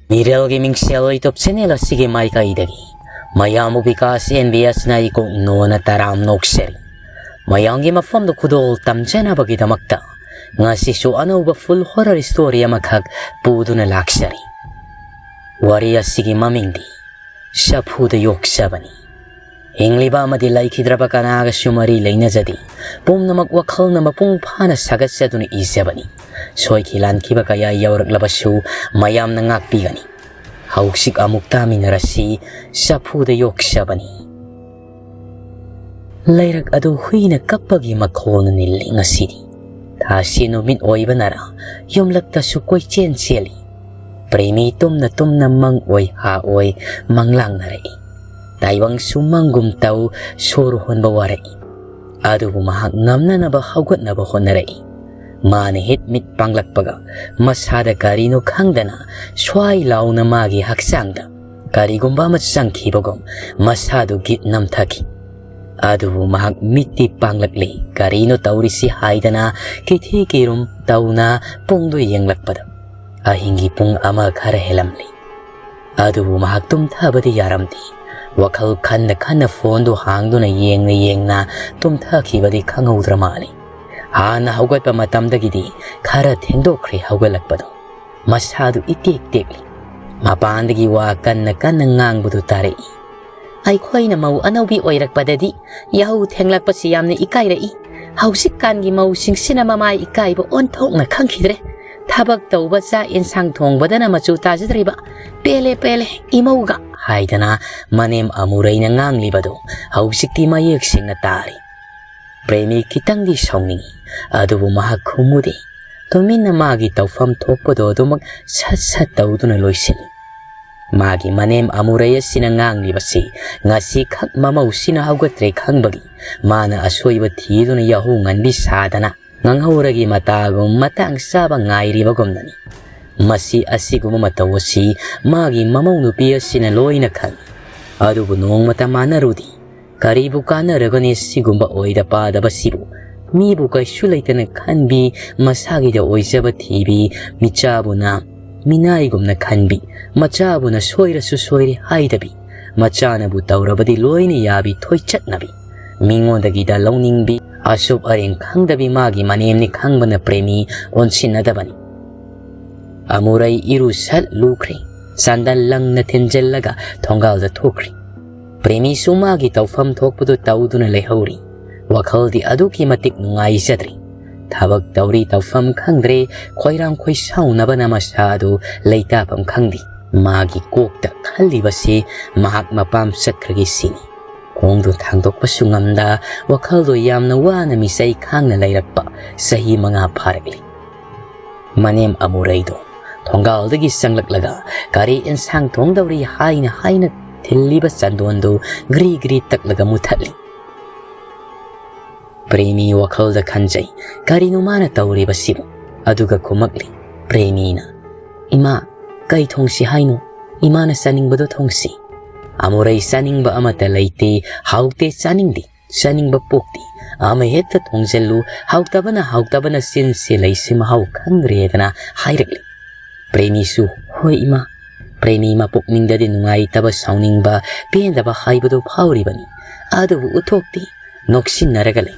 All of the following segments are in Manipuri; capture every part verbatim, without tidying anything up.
ꯃꯤꯔꯦꯜꯒꯤ ꯃꯤꯡꯁꯦꯜ YouTube channel ꯑꯁꯤꯒꯤ ꯃꯥꯏꯀꯩꯗꯒꯤ ꯃꯌꯥꯝꯕꯨ ꯕꯤꯀꯥꯁ ꯑꯦꯟ ꯕꯤ ꯑꯦꯁꯅ ꯏꯀꯣꯛ ꯅꯣꯟꯅ ꯇꯔꯥꯝ ꯅꯣꯛꯆꯔꯤ꯫ ꯃꯌꯥꯝꯒꯤ ꯃꯐꯝꯗ ꯈꯨꯗꯣꯜ ꯇꯝꯖꯅꯕꯒꯤꯗꯃꯛꯇ ꯉꯁꯤꯁꯨ ꯑꯅꯧꯕ full horror story ꯑꯃꯈꯛ ꯄꯨꯗꯨꯅ ꯂꯥꯛꯆꯔꯤ꯫ ꯋꯥꯔꯤ ꯑꯁꯤꯒꯤ ꯃꯃꯤꯡꯗꯤ ꯆꯐꯨꯗ ꯌꯣꯛꯆꯕꯅꯤ꯫ ꯍꯤꯡꯂꯤꯕ ꯑꯃꯗꯤ ꯂꯩꯈꯤꯗ꯭ꯔꯕ ꯀꯅꯥꯒꯁꯨ ꯃꯔꯤ ꯂꯩꯅꯖꯗꯦ꯫ ꯄꯨꯝꯅꯃꯛ ꯋꯥꯈꯜꯅ ꯃꯄꯨꯡ ꯐꯥꯅ ꯁꯥꯒꯠꯆꯗꯨꯅ ꯏꯖꯕꯅꯤ꯫ ꯁꯣꯏꯈꯤ ꯂꯥꯟꯈꯤꯕ ꯀꯌꯥ ꯌꯥꯎꯔꯛꯂꯕꯁꯨ ꯃꯌꯥꯝꯅ ꯉꯥꯛꯄꯤꯒꯅꯤ꯫ ꯍꯧꯖꯤꯛ ꯑꯃꯨꯛ ꯇꯥꯃꯤꯟꯅꯔꯁꯤ, ꯆꯐꯨꯗ ꯌꯣꯛꯆꯕꯅꯤ꯫ ꯂꯩꯔꯛ ꯑꯗꯨ ꯍꯨꯏꯅ ꯀꯞꯄꯒꯤ ꯃꯈꯣꯜꯅ ꯅꯤꯜꯂꯤ ꯉꯁꯤꯗꯤ꯫ ꯊꯥꯁꯤ ꯅꯨꯃꯤꯠ ꯑꯣꯏꯕꯅꯔ ꯌꯨꯝꯂꯛꯇꯁꯨ ꯀꯣꯏꯆꯦꯟ ꯆꯦꯜꯂꯤ꯫ ꯄ꯭ꯔꯦꯃꯤ ꯇꯨꯝꯅ ꯇꯨꯝꯅ ꯃꯪ ꯑꯣꯏ ꯍꯥ ꯑꯣꯏ ꯃꯪꯂꯥꯡꯅꯔꯛꯏ꯫ ꯇꯥꯏꯕꯪꯁꯨ ꯃꯪꯒꯨꯝ ꯇꯧ ꯁꯣꯔ ꯍꯣꯟꯕ ꯋꯥꯔꯛꯏ꯫ ꯑꯗꯨꯕꯨ ꯃꯍꯥꯛ ꯉꯝꯅꯅꯕ ꯍꯧꯒꯠꯅꯕ ꯍꯣꯠꯅꯔꯛꯏ꯫ ꯃꯥꯅ ꯍꯤꯠ ꯃꯤꯠ ꯄꯥꯡꯂꯛꯄꯒ ꯃꯁꯥꯗ ꯀꯔꯤꯅꯣ ꯈꯪꯗꯅ ꯁ꯭ꯋꯥꯏ ꯂꯥꯎꯅ ꯃꯥꯒꯤ ꯍꯛꯆꯥꯡꯗ ꯀꯔꯤꯒꯨꯝꯕ ꯑꯃ ꯆꯪꯈꯤꯕꯒꯨꯝ ꯃꯁꯥꯗꯨ ꯒꯤꯠ ꯅꯝꯊꯈꯤ꯫ ꯑꯗꯨꯕꯨ ꯃꯍꯥꯛ ꯃꯤꯠꯇꯤ ꯄꯥꯡꯂꯛꯂꯤ꯫ ꯀꯔꯤꯅꯣ ꯇꯧꯔꯤꯁꯤ ꯍꯥꯏꯗꯅ ꯀꯤꯊꯤ ꯀꯤꯔꯨꯝ ꯇꯧꯅ ꯄꯨꯡꯗꯨ ꯌꯦꯡꯂꯛꯄꯗ ꯑꯍꯤꯡꯒꯤ ꯄꯨꯡ ꯑꯃ ꯈꯔ ꯍꯦꯜꯂꯝꯂꯤ꯫ ꯑꯗꯨꯕꯨ ꯃꯍꯥꯛ ꯇꯨꯝꯊꯕꯗꯤ ꯌꯥꯔꯝꯗꯦ꯫ ꯋꯥꯈꯜ ꯈꯟꯅ ꯈꯟꯅ ꯐꯣꯟꯗꯨ ꯍꯥꯡꯗꯨꯅ ꯌꯦꯡꯅ ꯌꯦꯡꯅ ꯇꯨꯝꯊꯈꯤꯕꯗꯤ ꯈꯪꯍꯧꯗ꯭ꯔ ꯃꯥꯜꯂꯤ꯫ ꯍꯥꯟꯅ ꯍꯧꯒꯠꯄ ꯃꯇꯝꯗꯒꯤꯗꯤ ꯈꯔ ꯊꯦꯡꯗꯣꯛꯈ꯭ꯔꯦ ꯍꯧꯒꯠꯂꯛꯄꯗꯨ꯫ ꯃꯁꯥꯗꯨ ꯏꯇꯦꯛ ꯇꯦꯛꯂꯤ꯫ ꯃꯄꯥꯟꯗꯒꯤ ꯋꯥ ꯀꯟꯅ ꯀꯟꯅ ꯉꯥꯡꯕꯗꯨ ꯇꯥꯔꯛꯏ꯫ ꯑꯩꯈꯣꯏꯅ ꯃꯧ ꯑꯅꯧꯕꯤ ꯑꯣꯏꯔꯛꯄꯗꯗꯤ ꯌꯥꯍꯧ ꯊꯦꯡꯂꯛꯄꯁꯤ ꯌꯥꯝꯅ ꯏꯀꯥꯏꯔꯛꯏ꯫ ꯍꯧꯖꯤꯛꯀꯥꯟꯒꯤ ꯃꯧꯁꯤꯡꯁꯤꯅ ꯃꯃꯥꯏ ꯏꯀꯥꯏꯕ ꯑꯣꯟꯊꯣꯛꯅ ꯈꯪꯈꯤꯗ꯭ꯔꯦ꯫ ꯊꯕꯛ ꯇꯧꯕ, ꯆꯥꯛ ꯌꯦꯟꯁꯥꯡ ꯊꯣꯡꯕꯗꯅ ꯃꯆꯨ ꯇꯥꯖꯗ꯭ꯔꯤꯕ꯫ "ꯄꯦꯜꯂꯦ, ꯄꯦꯜꯂꯦ, ꯏꯃꯧꯒ" ꯍꯥꯏꯗꯅ ꯃꯅꯦꯝ ꯑꯃꯨꯔꯩꯅ ꯉꯥꯡꯂꯤꯕꯗꯨ ꯍꯧꯖꯤꯛꯇꯤ ꯃꯌꯦꯛ ꯁꯦꯡꯅ ꯇꯥꯔꯤ꯫ ꯄ꯭ꯔꯦꯃꯤ ꯈꯤꯇꯪꯗꯤ ꯁꯥꯎꯅꯤꯡꯏ, ꯑꯗꯨꯕꯨ ꯃꯍꯥꯛ ꯈꯨꯝꯃꯨꯗꯦ꯫ ꯇꯨꯃꯤꯟꯅ ꯃꯥꯒꯤ ꯇꯧꯐꯝ ꯊꯣꯛꯄꯗꯣ ꯑꯗꯨꯃꯛ ꯁꯠ ꯁꯠ ꯇꯧꯗꯨꯅ ꯂꯣꯏꯁꯤꯜꯂꯤ꯫ ꯃꯥꯒꯤ ꯃꯅꯦꯝ ꯑꯃꯨꯔꯩ ꯑꯁꯤꯅ ꯉꯥꯡꯂꯤꯕꯁꯤ ꯉꯁꯤꯈꯛ ꯃꯃꯧꯁꯤꯅ ꯍꯧꯒꯠꯇ꯭ꯔꯦ ꯈꯪꯕꯒꯤ ꯃꯥꯅ ꯑꯁꯣꯏꯕ ꯊꯤꯗꯨꯅ ꯌꯥꯍꯧ ꯉꯟꯕꯤ ꯁꯥꯗꯅ ꯉꯪꯍꯧꯔꯒꯤ ꯃꯇꯥꯒꯨꯝ ꯃꯇꯥꯡ ꯆꯥꯕ ꯉꯥꯏꯔꯤꯕꯒꯨꯝꯅꯅꯤ꯫ ꯃꯁꯤ ꯑꯁꯤꯒꯨꯝꯕ ꯃꯇꯧ ꯑꯁꯤ ꯃꯥꯒꯤ ꯃꯃꯧ ꯅꯨꯄꯤ ꯑꯁꯤꯅ ꯂꯣꯏꯅ ꯈꯪꯏ꯫ ꯑꯗꯨꯕꯨ ꯅꯣꯡꯃꯇ ꯃꯥꯟꯅꯔꯨꯗꯦ꯫ ꯀꯔꯤꯕꯨ ꯀꯥꯟꯅꯔꯒꯅꯤ ꯁꯤꯒꯨꯝꯕ ꯑꯣꯏꯗ ꯄꯥꯗꯕꯁꯤꯕꯨ? ꯃꯤꯕꯨ ꯀꯩꯁꯨ ꯂꯩꯇꯅ ꯈꯟꯕꯤ, ꯃꯁꯥꯒꯤꯗ ꯑꯣꯏꯖꯕ ꯊꯤꯕꯤ, ꯃꯤꯆꯥꯕꯨꯅ ꯃꯤꯅꯥꯏꯒꯨꯝꯅ ꯈꯟꯕꯤ, ꯃꯆꯥꯕꯨꯅ ꯁꯣꯏꯔꯁꯨ ꯁꯣꯏꯔꯦ ꯍꯥꯏꯗꯕꯤ, ꯃꯆꯥꯅꯕꯨ ꯇꯧꯔꯕꯗꯤ ꯂꯣꯏꯅ ꯌꯥꯕꯤ ꯊꯣꯏꯆꯠꯅꯕꯤ, ꯃꯤꯉꯣꯟꯗꯒꯤꯗ ꯂꯧꯅꯤꯡꯕꯤ, ꯑꯁꯨꯞ ꯑꯔꯦꯡ ꯈꯪꯗꯕꯤ ꯃꯥꯒꯤ ꯃꯅꯦꯝꯅꯤ ꯈꯪꯕꯅ ꯄ꯭ꯔꯦꯃꯤ ꯑꯣꯟꯁꯤꯟꯅꯗꯕꯅꯤ꯫ ꯑꯃꯨꯔꯩ ꯏꯔꯨ ꯁꯠ ꯂꯨꯈ꯭ꯔꯦ꯫ ꯆꯥꯟꯗꯜ ꯂꯪꯅ ꯊꯤꯟꯖꯤꯜꯂꯒ ꯊꯣꯡꯒꯥꯜꯗ ꯊꯣꯛꯈ꯭ꯔꯦ꯫ ꯄ꯭ꯔꯦꯃꯤꯁꯨ ꯃꯥꯒꯤ ꯇꯧꯐꯝ ꯊꯣꯛꯄꯗꯨ ꯇꯧꯗꯨꯅ ꯂꯩꯍꯧꯔꯤ꯫ ꯋꯥꯈꯜꯗꯤ ꯑꯗꯨꯛꯀꯤ ꯃꯇꯤꯛ ꯅꯨꯡꯉꯥꯏꯖꯗ꯭ꯔꯤ꯫ ꯊꯕꯛ ꯇꯧꯔꯤ ꯇꯧꯐꯝ ꯈꯪꯗ꯭ꯔꯦ, ꯈꯣꯏꯔꯥꯡ ꯈꯣꯏꯁꯥꯎꯅꯕꯅ ꯃꯁꯥ ꯑꯗꯨ ꯂꯩꯇꯥꯐꯝ ꯈꯪꯗꯦ꯫ ꯃꯥꯒꯤ ꯀꯣꯛꯇ ꯈꯜꯂꯤꯕꯁꯤ ꯃꯍꯥꯛ ꯃꯄꯥꯝ ꯆꯠꯈ꯭ꯔꯒꯦ ꯁꯤꯅꯤ꯫ ꯈꯣꯡꯗꯨ ꯊꯥꯡꯗꯣꯛꯄꯁꯨ ꯉꯝꯗ, ꯋꯥꯈꯜꯗꯣ ꯌꯥꯝꯅ ꯋꯥꯅ ꯃꯤꯆꯩ ꯈꯥꯡꯅ ꯂꯩꯔꯛꯄ ꯆꯍꯤ ꯃꯉꯥ ꯐꯥꯔꯛꯂꯤ꯫ ꯃꯅꯦꯝ ꯑꯃꯨꯔꯩꯗꯣ ꯊꯣꯡꯒꯥꯜꯗꯒꯤ ꯆꯪꯂꯛꯂꯒ ꯀꯔꯤ ꯏꯟꯁꯥꯡ ꯊꯣꯡꯗꯧꯔꯤ ꯍꯥꯏꯅ ꯍꯥꯏꯅ ꯊꯤꯜꯂꯤꯕ ꯆꯟꯗꯣꯟꯗꯨ ꯒ꯭ꯔꯤ ꯒ꯭ꯔꯤ ꯇꯛꯂꯒ ꯃꯨꯊꯠꯂꯤ꯫ ꯄ꯭ꯔꯦꯃꯤ ꯋꯥꯈꯜꯗ ꯈꯟꯖꯩ, "ꯀꯔꯤꯅꯣ ꯃꯥꯅ ꯇꯧꯔꯤꯕꯁꯤꯕꯨ?" ꯑꯗꯨꯒ ꯈꯨꯝꯃꯛꯂꯤ ꯄ꯭ꯔꯦꯃꯤꯅ, "ꯏꯃꯥ, ꯀꯩ ꯊꯣꯡꯁꯤ ꯍꯥꯏꯅꯣ? ꯏꯃꯥꯅ ꯆꯥꯅꯤꯡꯕꯗꯣ ꯊꯣꯡꯁꯤ꯫" "ꯑꯃꯨꯔꯩ ꯆꯥꯅꯤꯡꯕ ꯑꯃꯠꯇ ꯂꯩꯇꯦ, ꯍꯥꯎꯇꯦ, ꯆꯥꯅꯤꯡꯗꯦ, ꯆꯥꯅꯤꯡꯕ ꯄꯣꯛꯇꯦ꯫ ꯑꯃ ꯍꯦꯛꯇ ꯊꯣꯡꯖꯤꯜꯂꯨ, ꯍꯥꯎꯇꯕꯅ ꯍꯥꯎꯇꯕꯅ ꯆꯤꯟꯁꯦ ꯂꯩꯁꯦ ꯃꯍꯥꯎ ꯈꯪꯗ꯭ꯔꯦꯗꯅ" ꯍꯥꯏꯔꯛꯂꯤ꯫ ꯄ꯭ꯔꯦꯃꯤꯁꯨ, "ꯍꯣꯏ ꯏꯃꯥ꯫" ꯄ꯭ꯔꯦꯃꯤ ꯃꯄꯨꯛꯅꯤꯡꯗꯗꯤ ꯅꯨꯡꯉꯥꯏꯇꯕ, ꯁꯥꯎꯅꯤꯡꯕ, ꯄꯦꯟꯗꯕ ꯍꯥꯏꯕꯗꯨ ꯐꯥꯎꯔꯤꯕꯅꯤ꯫ ꯑꯗꯨꯕꯨ ꯎꯠꯊꯣꯛꯇꯦ, ꯅꯣꯛꯁꯤꯟꯅꯔꯒ ꯂꯩ꯫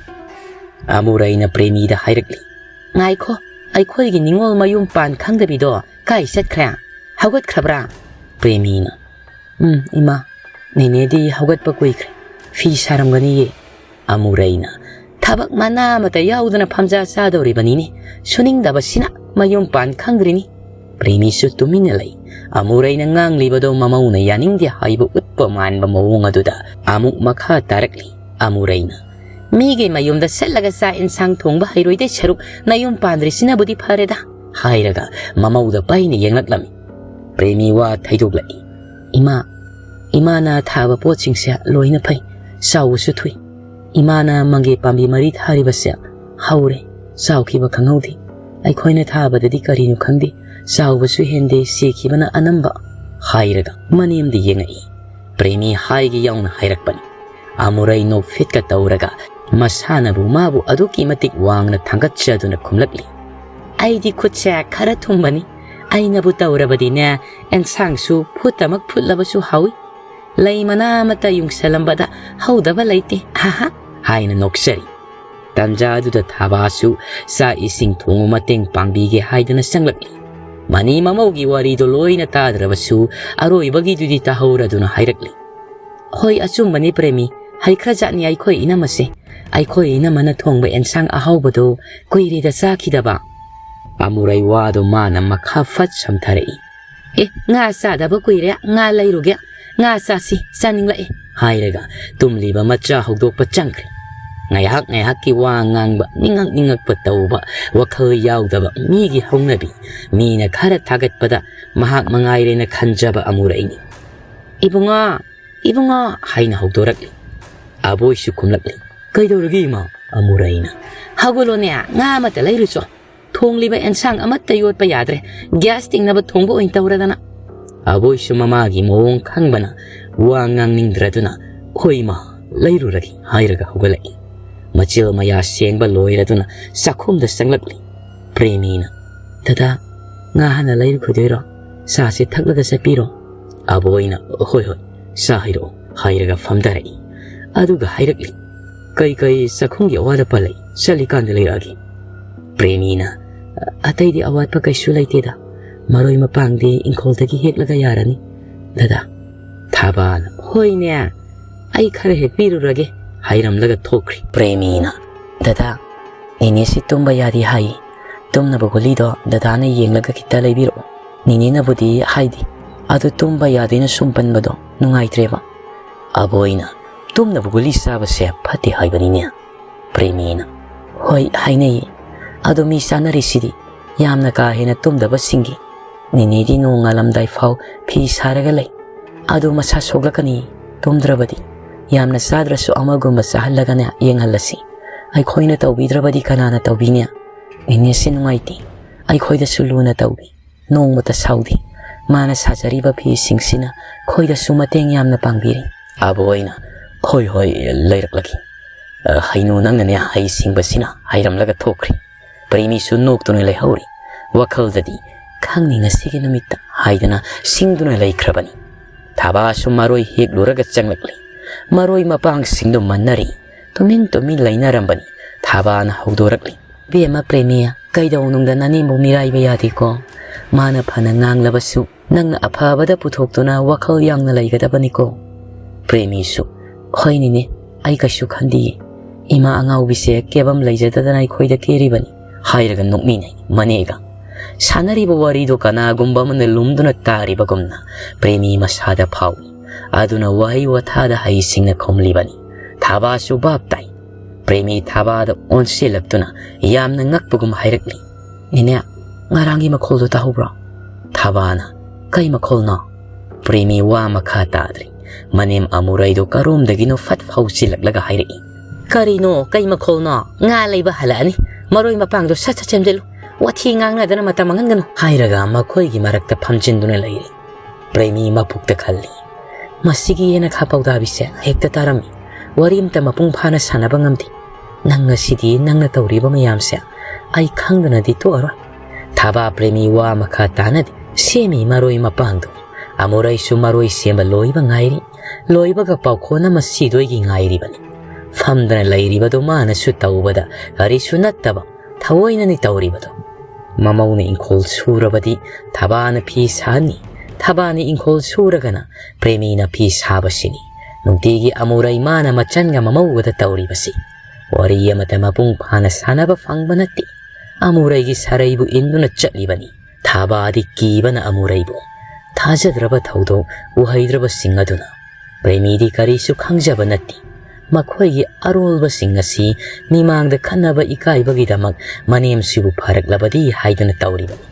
ꯑꯃꯨꯔꯩꯅ ꯄ꯭ꯔꯦꯃꯤꯗ ꯍꯥꯏꯔꯛꯂꯤ, "ꯉꯥꯏꯈꯣ, ꯑꯩꯈꯣꯏꯒꯤ ꯅꯤꯉꯣꯜ ꯃꯌꯨꯝ ꯄꯥꯟ ꯈꯪꯗꯕꯤꯗꯣ ꯀꯥꯏ ꯆꯠꯈ꯭ꯔꯦ? ꯍꯧꯒꯠꯈ꯭ꯔꯕ꯭ꯔꯥ?" ꯄ꯭ꯔꯦꯃꯤꯅ, "ꯎꯝ, ꯏꯃꯥ, ꯅꯦꯅꯦꯗꯤ ꯍꯧꯒꯠꯄ ꯀꯨꯏꯈ꯭ꯔꯦ, ꯐꯤ ꯁꯥꯔꯝꯒꯅꯤꯌꯦ꯫" ꯑꯃꯨꯔꯩꯅ, "ꯊꯕꯛ ꯃꯅꯥ ꯑꯃꯠꯇ ꯌꯥꯎꯗꯅ ꯐꯝꯖꯥ ꯆꯥꯗꯧꯔꯤꯕꯅꯤꯅꯦ, ꯁꯨꯅꯤꯡꯗꯕꯁꯤꯅ ꯃꯌꯨꯝ ꯄꯥꯟ ꯈꯪꯗ꯭ꯔꯤꯅꯤ꯫" ꯄ꯭ꯔꯦꯃꯤꯁꯨ ꯇꯨꯃꯤꯟꯅ ꯂꯩ꯫ ꯑꯃꯨꯔꯩꯅ ꯉꯥꯡꯂꯤꯕꯗꯣ ꯃꯃꯧꯅ ꯌꯥꯅꯤꯡꯗꯦ ꯍꯥꯏꯕ ꯎꯠꯄ ꯃꯥꯟꯕ ꯃꯑꯣꯡ ꯑꯗꯨꯗ ꯑꯃꯨꯛ ꯃꯈꯥ ꯇꯥꯔꯛꯂꯤ꯫ ꯑꯃꯨꯔꯩꯅ, "ꯃꯤꯒꯤ ꯃꯌꯨꯝꯗ ꯆꯠꯂꯒ ꯆꯥꯛ ꯏꯟꯁꯥꯡ ꯊꯣꯡꯕ ꯍꯩꯔꯣꯏꯗꯩ ꯁꯔꯨꯛ ꯅꯌꯨꯝ ꯄꯥꯟꯗ꯭ꯔꯤꯁꯤꯅꯕꯨꯗꯤ ꯐꯔꯦꯗ" ꯍꯥꯏꯔꯒ ꯃꯃꯧꯗ ꯄꯩꯅ ꯌꯦꯡꯂꯛꯂꯝꯃꯤ꯫ ꯄ꯭ꯔꯦꯃꯤ ꯋꯥ ꯊꯩꯗꯣꯛꯂꯛꯏ, "ꯏꯃꯥ, ꯏꯃꯥꯅ ꯊꯥꯕ ꯄꯣꯠꯁꯤꯡꯁꯦ ꯂꯣꯏꯅ ꯐꯩ, ꯆꯥꯎꯕꯁꯨ ꯊꯨꯏ꯫ ꯏꯃꯥꯅ ꯃꯪꯒꯦ ꯄꯥꯝꯕꯤ ꯃꯔꯤ ꯊꯥꯔꯤꯕꯁꯦ ꯍꯧꯔꯦ, ꯆꯥꯎꯈꯤꯕ ꯈꯪꯍꯧꯗꯦ꯫ ꯑꯩꯈꯣꯏꯅ ꯊꯥꯕꯗꯗꯤ ꯀꯔꯤꯅꯣ ꯈꯪꯗꯦ, ꯆꯥꯎꯕꯁꯨ ꯍꯦꯟꯗꯦ, ꯁꯤꯈꯤꯕꯅ ꯑꯅꯝꯕ" ꯍꯥꯏꯔꯒ ꯃꯅꯦꯝꯗ ꯌꯦꯡꯉꯛꯏ꯫ ꯄ꯭ꯔꯦꯃꯤ ꯍꯥꯏꯒꯦ ꯌꯥꯎꯅ ꯍꯥꯏꯔꯛꯄꯅꯤ꯫ ꯑꯃꯨꯔꯩ ꯅꯣꯛꯐꯦꯠꯀ ꯇꯧꯔꯒ ꯃꯁꯥꯅꯕꯨ ꯃꯥꯕꯨ ꯑꯗꯨꯛꯀꯤ ꯃꯇꯤꯛ ꯋꯥꯡꯅ ꯊꯥꯡꯒꯠꯆꯗꯨꯅ ꯈꯨꯝꯂꯛꯂꯤ, "ꯑꯩꯗꯤ ꯈꯨꯠꯁꯦ ꯈꯔ ꯊꯨꯝꯕꯅꯤ, ꯑꯩꯅꯕꯨ ꯇꯧꯔꯕꯗꯤꯅꯦ, ꯑꯦꯟꯁꯥꯡꯁꯨ ꯐꯨꯠꯇꯃꯛ ꯐꯨꯠꯂꯕꯁꯨ ꯍꯥꯎꯏ꯫ ꯂꯩ ꯃꯅꯥ ꯑꯃꯠꯇ ꯌꯨꯡꯁꯜꯂꯝꯕꯗ ꯍꯧꯗꯕ ꯂꯩꯇꯦ, ꯍꯥ ꯍꯥ ꯍꯥꯏꯅ ꯅꯣꯛꯆꯔꯤ꯫ ꯇꯟꯖꯥ ꯑꯗꯨꯗ ꯊꯥꯕꯥꯁꯨ ꯆꯥꯛ ꯏꯁꯤꯡ ꯊꯣꯡꯕ ꯃꯇꯦꯡ ꯄꯥꯡꯕꯤꯒꯦ ꯍꯥꯏꯗꯨꯅ ꯆꯪꯂꯛꯂꯤ꯫ ꯃꯅꯤ ꯃꯃꯧꯒꯤ ꯋꯥꯔꯤꯗꯣ ꯂꯣꯏꯅ ꯇꯥꯗ꯭ꯔꯕꯁꯨ ꯑꯔꯣꯏꯕꯒꯤꯗꯨꯗꯤ ꯇꯥꯍꯧꯔꯗꯨꯅ ꯍꯥꯏꯔꯛꯂꯤ꯫ "ꯍꯣꯏ, ꯑꯆꯨꯝꯕꯅꯤ ꯄ꯭ꯔꯦꯃꯤ, ꯍꯩꯈ꯭ꯔꯖꯥꯠꯅꯤ ꯑꯩꯈꯣꯏ ꯏꯅꯝꯃꯁꯦ꯫ ꯑꯩꯈꯣꯏ ꯏꯅꯝꯃꯅ ꯊꯣꯡꯕ ꯑꯦꯟꯁꯥꯡ ꯑꯍꯥꯎꯕꯗꯣ ꯀꯨꯏꯔꯦꯗ ꯆꯥꯈꯤꯗꯕ"꯫ ꯑꯃꯨꯔꯩ ꯋꯥꯗꯣ ꯃꯥꯅ ꯃꯈꯥ ꯐꯠ ꯁꯝꯊꯔꯛꯏ꯫ "ꯑꯦ, ꯉꯥ ꯆꯥꯗꯕ ꯀꯨꯏꯔꯦ, ꯉꯥ ꯂꯩꯔꯨꯒꯦ, ꯉꯥ ꯆꯥꯁꯤ, ꯆꯥꯅꯤꯡꯂꯛꯑꯦ" ꯍꯥꯏꯔꯒ ꯇꯨꯝꯂꯤꯕ ꯃꯆꯥ ꯍꯧꯗꯣꯛꯄ ꯆꯪꯈ꯭ꯔꯦ꯫ ꯉꯥꯏꯍꯥꯛ ꯉꯥꯏꯍꯥꯛꯀꯤ ꯋꯥ ꯉꯥꯡꯕ, ꯅꯤꯡꯉꯛ ꯅꯤꯡꯉꯛꯄ ꯇꯧꯕ, ꯋꯥꯈꯜ ꯌꯥꯎꯗꯕ ꯃꯤꯒꯤ ꯍꯧꯅꯕꯤ, ꯃꯤꯅ ꯈꯔ ꯊꯥꯒꯠꯄꯗ ꯃꯍꯥꯛ ꯃꯉꯥꯏꯔꯦꯅ ꯈꯟꯖꯕ ꯑꯃꯨꯔꯩꯅꯤ꯫ "ꯏꯕꯨꯡꯉꯣ, ꯏꯕꯨꯡꯉꯣ" ꯍꯥꯏꯅ ꯍꯧꯗꯣꯔꯛꯂꯤ꯫ ꯑꯕꯣꯏꯁꯨ ꯈꯨꯝꯂꯛꯂꯤ꯫ "ꯀꯩꯗꯧꯔꯒꯦ ꯏꯃꯥ?" ꯑꯃꯨꯔꯩꯅ꯫ "ꯍꯧꯒꯠꯂꯣꯅꯦ, ꯉꯥ ꯑꯃꯠꯇ ꯂꯩꯔꯨꯆꯣ꯫ ꯊꯣꯡꯂꯤꯕ ꯑꯦꯟꯁꯥꯡ ꯑꯃꯠꯇ ꯌꯣꯠꯄ ꯌꯥꯗ꯭ꯔꯦ꯫ ꯒ꯭ꯌꯥꯁ ꯇꯤꯡꯅꯕ ꯊꯣꯡꯕ ꯑꯣꯏꯅ ꯇꯧꯔꯗꯅ"꯫ ꯑꯕꯣꯏꯁꯨ ꯃꯃꯥꯒꯤ ꯃꯑꯣꯡ ꯈꯪꯕꯅ ꯋꯥ ꯉꯥꯡꯅꯤꯡꯗ꯭ꯔꯗꯨꯅ, "ꯍꯣꯏ ꯏꯃꯥ, ꯂꯩꯔꯨꯔꯒꯦ" ꯍꯥꯏꯔꯒ ꯍꯧꯒꯠꯂꯛꯏ꯫ ꯃꯆꯤꯜ ꯃꯌꯥ ꯁꯦꯡꯕ ꯂꯣꯏꯔꯗꯨꯅ ꯆꯥꯛꯈꯨꯝꯗ ꯆꯪꯂꯛꯂꯤ꯫ ꯄ꯭ꯔꯦꯃꯤꯅ, "ꯗꯗꯥ, ꯉꯥ ꯍꯥꯟꯅ ꯂꯩꯔꯨꯈꯤꯗꯣꯏꯔꯣ? ꯆꯥꯁꯦ ꯊꯛꯂꯒ ꯆꯠꯄꯤꯔꯣ?" ꯑꯕꯣꯏꯅ, "ꯍꯣꯏ ꯍꯣꯏ, ꯆꯥ ꯍꯩꯔꯛꯑꯣ" ꯍꯥꯏꯔꯒ ꯐꯝꯊꯔꯛꯏ꯫ ꯑꯗꯨꯒ ꯍꯥꯏꯔꯛꯂꯤ, "ꯀꯩ ꯀꯩ ꯆꯥꯛꯈꯨꯝꯒꯤ ꯑꯋꯥꯠ ꯑꯄꯥ ꯂꯩ? ꯆꯠꯂꯤꯀꯥꯟꯗ ꯂꯩꯔꯛꯑꯒꯦ"꯫ ꯄ꯭ꯔꯦꯃꯤꯅ, "ꯑꯇꯩꯗꯤ ꯑꯋꯥꯠꯄ ꯀꯩꯁꯨ ꯂꯩꯇꯦꯗ, ꯃꯔꯣꯏ ꯃꯄꯥꯡꯗꯤ ꯏꯪꯈꯣꯜꯗꯒꯤ ꯍꯦꯛꯂꯒ ꯌꯥꯔꯅꯤ ꯗꯗꯥ"꯫ ꯊꯥꯕꯥꯅ, "ꯍꯣꯏꯅꯦ, ꯑꯩ ꯈꯔ ꯍꯦꯛꯄꯤꯔꯨꯔꯒꯦ" ꯍꯥꯏꯔꯝꯂꯒ ꯊꯣꯛꯈ꯭ꯔꯤ꯫ ꯄ꯭ꯔꯦꯃꯤꯅ, "ꯗꯗꯥ, ꯅꯦꯅꯦꯁꯤ ꯇꯨꯝꯕ ꯌꯥꯗꯦ ꯍꯥꯏꯌꯦ꯫ ꯇꯨꯝꯅꯕ ꯒꯨꯂꯤꯗꯣ ꯗꯗꯥꯅ ꯌꯦꯡꯂꯒ ꯈꯤꯇ ꯂꯩꯕꯤꯔꯛꯑꯣ꯫ ꯅꯦꯅꯦꯅꯕꯨꯗꯤ ꯍꯥꯏꯗꯦ, ꯑꯗꯨ ꯇꯨꯝꯕ ꯌꯥꯗꯦꯅ ꯁꯨꯝ ꯄꯟꯕꯗꯣ ꯅꯨꯡꯉꯥꯏꯇ꯭ꯔꯦꯕ"꯫ ꯑꯕꯣꯏꯅ, "ꯇꯨꯝꯅꯕ ꯒꯨꯂꯤ ꯆꯥꯕꯁꯦ ꯐꯠꯇꯦ ꯍꯥꯏꯕꯅꯤꯅꯦ"꯫ ꯄ꯭ꯔꯦꯃꯤꯅ, "ꯍꯣꯏ ꯍꯥꯏꯅꯩꯌꯦ, ꯑꯗꯣ ꯃꯤ ꯆꯥꯅꯔꯤꯁꯤꯗꯤ ꯌꯥꯝꯅ ꯀꯥ ꯍꯦꯟꯅ ꯇꯨꯝꯗꯕꯁꯤꯡꯒꯤ꯫ ꯅꯦꯅꯦꯗꯤ ꯅꯣꯡ ꯉꯥꯜꯂꯝꯗꯥꯏ ꯐꯥꯎ ꯐꯤ ꯁꯥꯔꯒ ꯂꯩ꯫ ꯑꯗꯨ ꯃꯁꯥ ꯁꯣꯛꯂꯛꯀꯅꯤ ꯇꯨꯝꯗ꯭ꯔꯕꯗꯤ꯫ ꯌꯥꯝꯅ ꯆꯥꯗ꯭ꯔꯁꯨ ꯑꯃꯒꯨꯝꯕ ꯆꯥꯍꯜꯂꯒꯅꯦ ꯌꯦꯡꯍꯜꯂꯁꯤ꯫ ꯑꯩꯈꯣꯏꯅ ꯇꯧꯕꯤꯗ꯭ꯔꯕꯗꯤ ꯀꯅꯥꯅ ꯇꯧꯕꯤꯅꯤ? ꯅꯦꯅꯦꯁꯤ ꯅꯨꯡꯉꯥꯏꯇꯦ, ꯑꯩꯈꯣꯏꯗꯁꯨ ꯂꯨꯅ ꯇꯧꯕꯤ, ꯅꯣꯡꯃꯇ ꯁꯥꯎꯗꯦ꯫ ꯃꯥꯅ ꯁꯥꯖꯔꯤꯕ ꯐꯤꯁꯤꯡꯁꯤꯅ ꯑꯩꯈꯣꯏꯗꯁꯨ ꯃꯇꯦꯡ ꯌꯥꯝꯅ ꯄꯥꯡꯕꯤꯔꯤ"꯫ ꯑꯕꯣꯏꯅ, "ꯍꯣꯏ ꯍꯣꯏ, ꯂꯩꯔꯛꯂꯒꯦ"꯫ ꯑ, ꯍꯩꯅꯨ ꯅꯪꯅꯅꯦ ꯍꯩ ꯁꯤꯡꯕꯁꯤꯅ ꯍꯥꯏꯔꯝꯂꯒ ꯊꯣꯛꯈ꯭ꯔꯤ꯫ ꯄ꯭ꯔꯦꯃꯤꯁꯨ ꯅꯣꯛꯇꯨꯅ ꯂꯩꯍꯧꯔꯤ꯫ ꯋꯥꯈꯜꯗꯗꯤ, "ꯈꯪꯅꯤ ꯉꯁꯤꯒꯤ ꯅꯨꯃꯤꯠꯇ" ꯍꯥꯏꯗꯨꯅ ꯁꯤꯡꯗꯨꯅ ꯂꯩꯈ꯭ꯔꯕꯅꯤ꯫ ꯊꯥꯕꯥꯁꯨ ꯃꯔꯣꯏ ꯍꯦꯛꯂꯨꯔꯒ ꯆꯪꯂꯛꯂꯤ꯫ ꯃꯔꯣꯏ ꯃꯄꯥꯡꯁꯤꯡꯗꯨ ꯃꯟꯅꯔꯤ꯫ ꯇꯨꯃꯤꯟ ꯇꯨꯃꯤꯟ ꯂꯩꯅꯔꯝꯕꯅꯤ꯫ ꯊꯥꯕꯥꯅ ꯍꯧꯗꯣꯔꯛꯂꯤ, "ꯏꯕꯦꯝꯃ ꯄ꯭ꯔꯦꯃꯤ, ꯀꯩꯗꯧꯅꯨꯡꯗ ꯅꯅꯦꯝꯕꯨ ꯃꯤꯔꯥꯏꯕ ꯌꯥꯗꯦꯀꯣ꯫ ꯃꯥꯅ ꯐꯅ ꯉꯥꯡꯂꯕꯁꯨ ꯅꯪꯅ ꯑꯐꯕꯗ ꯄꯨꯊꯣꯛꯇꯨꯅ ꯋꯥꯈꯜ ꯌꯥꯡꯅ ꯂꯩꯒꯗꯕꯅꯤꯀꯣ꯫" ꯄ꯭ꯔꯦꯃꯤꯁꯨ, "ꯍꯣꯏꯅꯤꯅꯦ, ꯑꯩ ꯀꯩꯁꯨ ꯈꯟꯗꯤꯌꯦ꯫ ꯏꯃꯥ ꯑꯉꯥꯎꯕꯤꯁꯦ ꯀꯦꯕꯝ ꯂꯩꯖꯗꯗꯅ ꯑꯩꯈꯣꯏꯗ ꯀꯦꯔꯤꯕꯅꯤ" ꯍꯥꯏꯔꯒ ꯅꯣꯛꯃꯤꯟꯅꯩ ꯃꯅꯦꯒ꯫ ꯁꯥꯟꯅꯔꯤꯕ ꯋꯥꯔꯤꯗꯨ ꯀꯅꯥꯒꯨꯝꯕ ꯑꯃꯅ ꯂꯨꯝꯗꯨꯅ ꯇꯥꯔꯤꯕꯒꯨꯝꯅ ꯄ꯭ꯔꯦꯃꯤ ꯃꯁꯥꯗ ꯐꯥꯎꯏ꯫ ꯑꯗꯨꯅ ꯋꯥꯍꯩ ꯋꯥꯊꯥꯗ ꯍꯩꯁꯤꯡꯅ ꯈꯨꯝꯂꯤꯕꯅꯤ꯫ ꯊꯥꯕꯥꯁꯨ ꯚꯥꯞ ꯇꯥꯏ꯫ ꯄ꯭ꯔꯦꯃꯤ ꯊꯥꯕꯥꯗ ꯑꯣꯟꯁꯤꯜꯂꯛꯇꯨꯅ ꯌꯥꯝꯅ ꯉꯛꯄꯒꯨꯝ ꯍꯥꯏꯔꯛꯂꯤ, "ꯅꯦꯅꯦ, ꯉꯔꯥꯡꯒꯤ ꯃꯈꯣꯜꯗꯨ ꯇꯥꯍꯧꯕ꯭ꯔꯣ?" ꯊꯥꯕꯥꯅ, "ꯀꯩ ꯃꯈꯣꯜꯅꯣ?" ꯄ꯭ꯔꯦꯃꯤ ꯋꯥ ꯃꯈꯥ ꯇꯥꯗ꯭ꯔꯤ꯫ ꯃꯅꯦꯝ ꯑꯃꯨꯔꯩꯗꯨ ꯀꯔꯣꯝꯗꯒꯤꯅꯣ ꯐꯠ ꯐꯥꯎꯁꯤꯜꯂꯛꯂꯒ ꯍꯥꯏꯔꯛꯏ, "ꯀꯔꯤꯅꯣ? ꯀꯩ ꯃꯈꯣꯜꯅꯣ? ꯉꯥ ꯂꯩꯕ ꯍꯜꯂꯛꯑꯅꯤ꯫ ꯃꯔꯣꯏ ꯃꯄꯥꯡꯗꯣ ꯁꯠ ꯁꯠ ꯁꯦꯝꯖꯤꯜꯂꯨ꯫ ꯋꯥꯊꯤ ꯉꯥꯡꯅꯗꯅ ꯃꯇꯝ ꯃꯥꯡꯍꯟꯒꯅꯨ" ꯍꯥꯏꯔꯒ ꯃꯈꯣꯏꯒꯤ ꯃꯔꯛꯇ ꯐꯝꯖꯤꯟꯗꯨꯅ ꯂꯩꯔꯤ꯫ ꯄ꯭ꯔꯦꯃꯤ ꯃꯄꯨꯛꯇ ꯈꯜꯂꯤ, "ꯃꯁꯤꯒꯤ ꯌꯦꯅꯈꯥ ꯄꯥꯎꯗꯥꯕꯤꯁꯦ ꯍꯦꯛꯇ ꯇꯥꯔꯝꯃꯤ꯫ ꯋꯥꯔꯤ ꯑꯃꯇ ꯃꯄꯨꯡ ꯐꯥꯅ ꯁꯥꯟꯅꯕ ꯉꯝꯗꯦ꯫ ꯅꯪ ꯉꯁꯤꯗꯤ ꯅꯪꯅ ꯇꯧꯔꯤꯕ ꯃꯌꯥꯝꯁꯦ ꯑꯩ ꯈꯪꯗꯅꯗꯤ ꯇꯣꯛꯑꯔꯣꯏ꯫" ꯊꯥꯕꯥ ꯄ꯭ꯔꯦꯃꯤ ꯋꯥ ꯃꯈꯥ ꯇꯥꯅꯗꯦ꯫ ꯁꯦꯝꯃꯤ ꯃꯔꯣꯏ ꯃꯄꯥꯡꯗꯨ꯫ ꯑꯃꯨꯔꯩꯁꯨ ꯃꯔꯣꯏ ꯁꯦꯝꯕ ꯂꯣꯏꯕ ꯉꯥꯏꯔꯤ꯫ ꯂꯣꯏꯕꯒ ꯄꯥꯎꯈꯣꯟ ꯑꯃ ꯁꯤꯗꯣꯏꯒꯤ ꯉꯥꯏꯔꯤꯕꯅꯤ꯫ ꯐꯝꯗꯅ ꯂꯩꯔꯤꯕꯗꯨ ꯃꯥꯅꯁꯨ ꯇꯧꯕꯗ ꯀꯔꯤꯁꯨ ꯅꯠꯇꯕ ꯊꯑꯣꯏꯅꯅꯤ ꯇꯧꯔꯤꯕꯗꯨ꯫ ꯃꯃꯧꯅ ꯏꯪꯈꯣꯜ ꯁꯨꯔꯕꯗꯤ ꯊꯕꯥꯅ ꯐꯤ ꯁꯥꯍꯟꯅꯤ, ꯊꯕꯥꯅ ꯏꯪꯈꯣꯜ ꯁꯨꯔꯒꯅ ꯄ꯭ꯔꯦꯃꯤꯅ ꯐꯤ ꯁꯥꯕꯁꯤꯅꯤ ꯅꯨꯡꯇꯤꯒꯤ ꯑꯃꯨꯔꯩ ꯃꯥꯅ ꯃꯆꯟꯒ ꯃꯃꯧꯒꯗ ꯇꯧꯔꯤꯕꯁꯤ꯫ ꯋꯥꯔꯤ ꯑꯃꯇ ꯃꯄꯨꯡ ꯐꯥꯅ ꯁꯥꯟꯅꯕ ꯐꯪꯕ ꯅꯠꯇꯦ꯫ ꯑꯃꯨꯔꯩꯒꯤ ꯁꯥꯔꯩꯕꯨ ꯏꯟꯗꯨꯅ ꯆꯠꯂꯤꯕꯅꯤ꯫ ꯊꯥꯕꯥꯗꯤ ꯀꯤꯕꯅ ꯑꯃꯨꯔꯩꯕꯨ꯫ ꯊꯥꯖꯗ꯭ꯔꯕ ꯊꯧꯗꯣꯛ ꯎꯍꯩꯗ꯭ꯔꯕꯁꯤꯡ ꯑꯗꯨꯅ ꯄ꯭ꯔꯦꯃꯤꯗꯤ ꯀꯔꯤꯁꯨ ꯈꯪꯖꯕ ꯅꯠꯇꯦ꯫ ꯃꯈꯣꯏꯒꯤ ꯑꯔꯣꯜꯕꯁꯤꯡ ꯑꯁꯤ ꯃꯤꯃꯥꯡꯗ ꯈꯟꯅꯕ ꯏꯀꯥꯏꯕꯒꯤꯗꯃꯛ ꯃꯅꯦꯝꯁꯤꯕꯨ ꯐꯔꯛꯂꯕꯗꯤ ꯍꯥꯏꯗꯨꯅ ꯇꯧꯔꯤꯕꯅꯤ꯫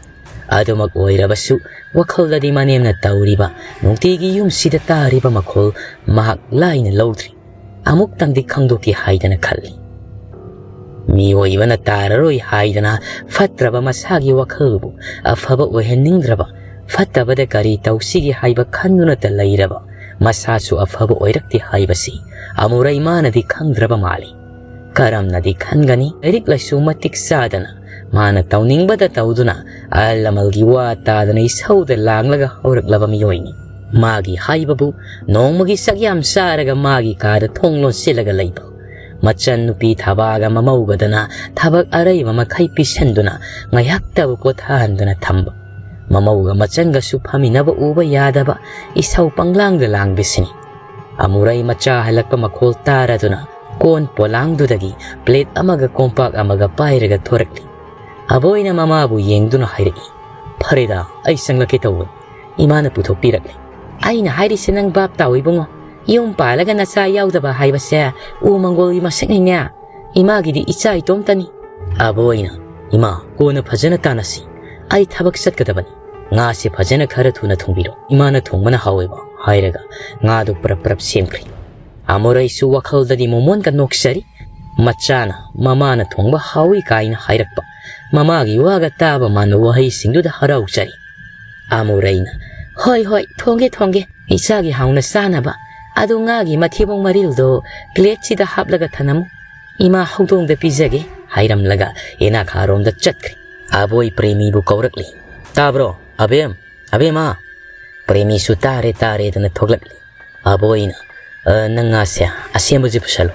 ꯑꯗꯨꯃꯛ ꯑꯣꯏꯔꯕꯁꯨ ꯋꯥꯈꯜꯗꯗꯤ ꯃꯅꯦꯝꯅ ꯇꯧꯔꯤꯕ ꯅꯨꯡꯇꯤꯒꯤ ꯌꯨꯝꯁꯤꯗ ꯇꯥꯔꯤꯕ ꯃꯈꯣꯜ ꯃꯍꯥꯛ ꯂꯥꯏꯅ ꯂꯧꯗ꯭ꯔꯤ꯫ ꯑꯃꯨꯛꯇꯪꯗꯤ ꯈꯪꯗꯣꯛꯀꯦ ꯍꯥꯏꯗꯅ ꯈꯜꯂꯤ꯫ ꯃꯤꯑꯣꯏꯕꯅ ꯇꯥꯔꯔꯣꯏ ꯍꯥꯏꯗꯅ ꯐꯠꯇ꯭ꯔꯕ ꯃꯁꯥꯒꯤ ꯋꯥꯈꯜꯕꯨ ꯑꯐꯕ ꯑꯣꯏꯍꯟꯅꯤꯡꯗ꯭ꯔꯕ, ꯐꯠꯇꯕꯗ ꯀꯔꯤ ꯇꯧꯁꯤꯒꯦ ꯍꯥꯏꯕ ꯈꯟꯗꯨꯅꯇ ꯂꯩꯔꯕ, ꯃꯁꯥꯁꯨ ꯑꯐꯕ ꯑꯣꯏꯔꯛꯇꯦ ꯍꯥꯏꯕꯁꯤ ꯑꯃꯨꯔꯩ ꯃꯥꯅꯗꯤ ꯈꯪꯗ꯭ꯔꯕ ꯃꯥꯜꯂꯤ꯫ ꯀꯔꯝꯅꯗꯤ ꯈꯟꯒꯅꯤ? ꯂꯥꯏꯔꯤꯛ ꯂꯥꯏꯁꯨ ꯃꯇꯤꯛ ꯆꯥꯗꯅ ꯃꯥꯅ ꯇꯧꯅꯤꯡꯕꯗ ꯇꯧꯗꯨꯅ ꯑꯍꯜ ꯂꯃꯟꯒꯤ ꯋꯥ ꯇꯥꯗꯅ ꯏꯁꯧꯗ ꯂꯥꯡꯂꯒ ꯍꯧꯔꯛꯂꯕ ꯃꯤꯑꯣꯏꯅꯤ꯫ ꯃꯥꯒꯤ ꯍꯥꯏꯕꯕꯨ ꯅꯣꯡꯃꯒꯤ ꯆꯥꯛ ꯌꯥꯝ ꯆꯥꯔꯒ ꯃꯥꯒꯤ ꯀꯥꯗ ꯊꯣꯡ ꯂꯣꯟꯁꯤꯜꯂꯒ ꯂꯩꯕ꯫ ꯃꯆꯟ ꯅꯨꯄꯤ ꯊꯕꯥꯒ ꯃꯃꯧꯒꯗꯅ ꯊꯕꯛ ꯑꯔꯩꯕ ꯃꯈꯩ ꯄꯤꯁꯟꯗꯨꯅ ꯉꯥꯏꯍꯥꯛꯇꯕꯨ ꯄꯣꯊꯥꯍꯟꯗꯨꯅ ꯊꯝꯕ꯫ ꯃꯃꯧꯒ ꯃꯆꯟꯒꯁꯨ ꯐꯝꯃꯤꯟꯅꯕ ꯎꯕ ꯌꯥꯗꯕ ꯏꯁꯧ ꯄꯪꯂꯥꯡꯗ ꯂꯥꯡꯕꯤꯁꯤꯅꯤ꯫ ꯑꯃꯨꯔꯩ ꯃꯆꯥ ꯍꯜꯂꯛꯄ ꯃꯈꯣꯜ ꯇꯥꯔꯗꯨꯅ ꯀꯣꯟ ꯄꯣꯂꯥꯡꯗꯨꯗꯒꯤ ꯄ꯭ꯂꯦꯠ ꯑꯃꯒ ꯀꯣꯝꯄꯥꯛ ꯑꯃꯒ ꯄꯥꯏꯔꯒ ꯊꯣꯔꯛꯂꯤ꯫ ꯑꯕꯣꯏꯅ ꯃꯃꯥꯕꯨ ꯌꯦꯡꯗꯨꯅ ꯍꯥꯏꯔꯛꯏ, "ꯐꯔꯦꯗ, ꯑꯩ ꯆꯪꯂꯛꯀꯦ ꯇꯧꯕꯅꯤ, ꯏꯃꯥꯅ ꯄꯨꯊꯣꯛꯄꯤꯔꯛꯂꯦ꯫" "ꯑꯩꯅ ꯍꯥꯏꯔꯤꯁꯦ ꯅꯪ ꯚꯥꯞ ꯇꯥꯎ ꯏꯕꯨꯡꯉꯣ꯫ ꯌꯨꯝ ꯄꯥꯜꯂꯒ ꯅꯆꯥ ꯌꯥꯎꯗꯕ ꯍꯥꯏꯕꯁꯦ ꯎ ꯃꯪꯒꯣꯜꯒꯤ ꯃꯁꯛꯅꯤꯅꯦ꯫ ꯏꯃꯥꯒꯤꯗꯤ ꯏꯆꯥ ꯏꯇꯣꯝꯇꯅꯤ꯫" ꯑꯕꯣꯏꯅ, "ꯏꯃꯥ, ꯀꯣꯟꯅ ꯐꯖꯅ ꯇꯥꯟꯅꯁꯤ꯫ ꯑꯩ ꯊꯕꯛ ꯆꯠꯀꯗꯕꯅꯤ꯫ ꯉꯥꯁꯦ ꯐꯖꯅ ꯈꯔ ꯊꯨꯅ ꯊꯣꯡꯕꯤꯔꯣ꯫ ꯏꯃꯥꯅ ꯊꯣꯡꯕꯅ ꯍꯥꯎꯋꯦꯕ", ꯍꯥꯏꯔꯒ ꯉꯥꯗꯨ ꯄ꯭ꯔꯞ ꯄ꯭ꯔꯞ ꯁꯦꯝꯈ꯭ꯔꯤ꯫ ꯑꯃꯨꯔꯩꯁꯨ ꯋꯥꯈꯜꯗꯗꯤ ꯃꯣꯃꯣꯟꯒ ꯅꯣꯛꯆꯔꯤ꯫ ꯃꯆꯥꯅ ꯃꯃꯥꯅ ꯊꯣꯡꯕ ꯍꯥꯎꯏ ꯀꯥꯏꯅ ꯍꯥꯏꯔꯛꯄ ꯃꯃꯥꯒꯤ ꯋꯥꯒ ꯇꯥꯕ ꯃꯥꯟꯕ ꯋꯥꯍꯩꯁꯤꯡꯗꯨꯗ ꯍꯔꯥꯎꯖꯔꯤ꯫ ꯑꯃꯨꯔꯩꯅ, "ꯍꯣꯏ, ꯍꯣꯏ, ꯊꯣꯡꯒꯦ, ꯊꯣꯡꯒꯦ꯫ ꯏꯆꯥꯒꯤ ꯍꯥꯎꯅ ꯆꯥꯅꯕ꯫ ꯑꯗꯨ ꯉꯥꯒꯤ ꯃꯊꯤꯕꯣꯡ ꯃꯔꯤꯜꯗꯣ ꯄ꯭ꯂꯦꯠꯁꯤꯗ ꯍꯥꯞꯂꯒ ꯊꯅꯝꯃꯨ꯫ ꯏꯃꯥ ꯍꯧꯗꯣꯡꯗ ꯄꯤꯖꯒꯦ", ꯍꯥꯏꯔꯝꯂꯒ ꯌꯦꯅꯥꯈꯥꯔꯣꯝꯗ ꯆꯠꯈ꯭ꯔꯦ꯫ ꯑꯕꯣꯏ ꯄ꯭ꯔꯦꯃꯤꯕꯨ ꯀꯧꯔꯛꯂꯤ꯫ "ꯇꯥꯕ꯭ꯔꯣ, ꯑꯕꯦꯝ? ꯑꯕꯦꯝꯃ?" ꯄ꯭ꯔꯦꯃꯤꯁꯨ "ꯇꯥꯔꯦ, ꯇꯥꯔꯦꯗꯅ" ꯊꯣꯛꯂꯛꯂꯤ꯫ ꯑꯕꯣꯏꯅ, "ꯑ, ꯅꯪ ꯉꯥꯁꯦ ꯑꯁꯦꯝꯕꯁꯦ ꯄꯨꯁꯜꯂꯨ꯫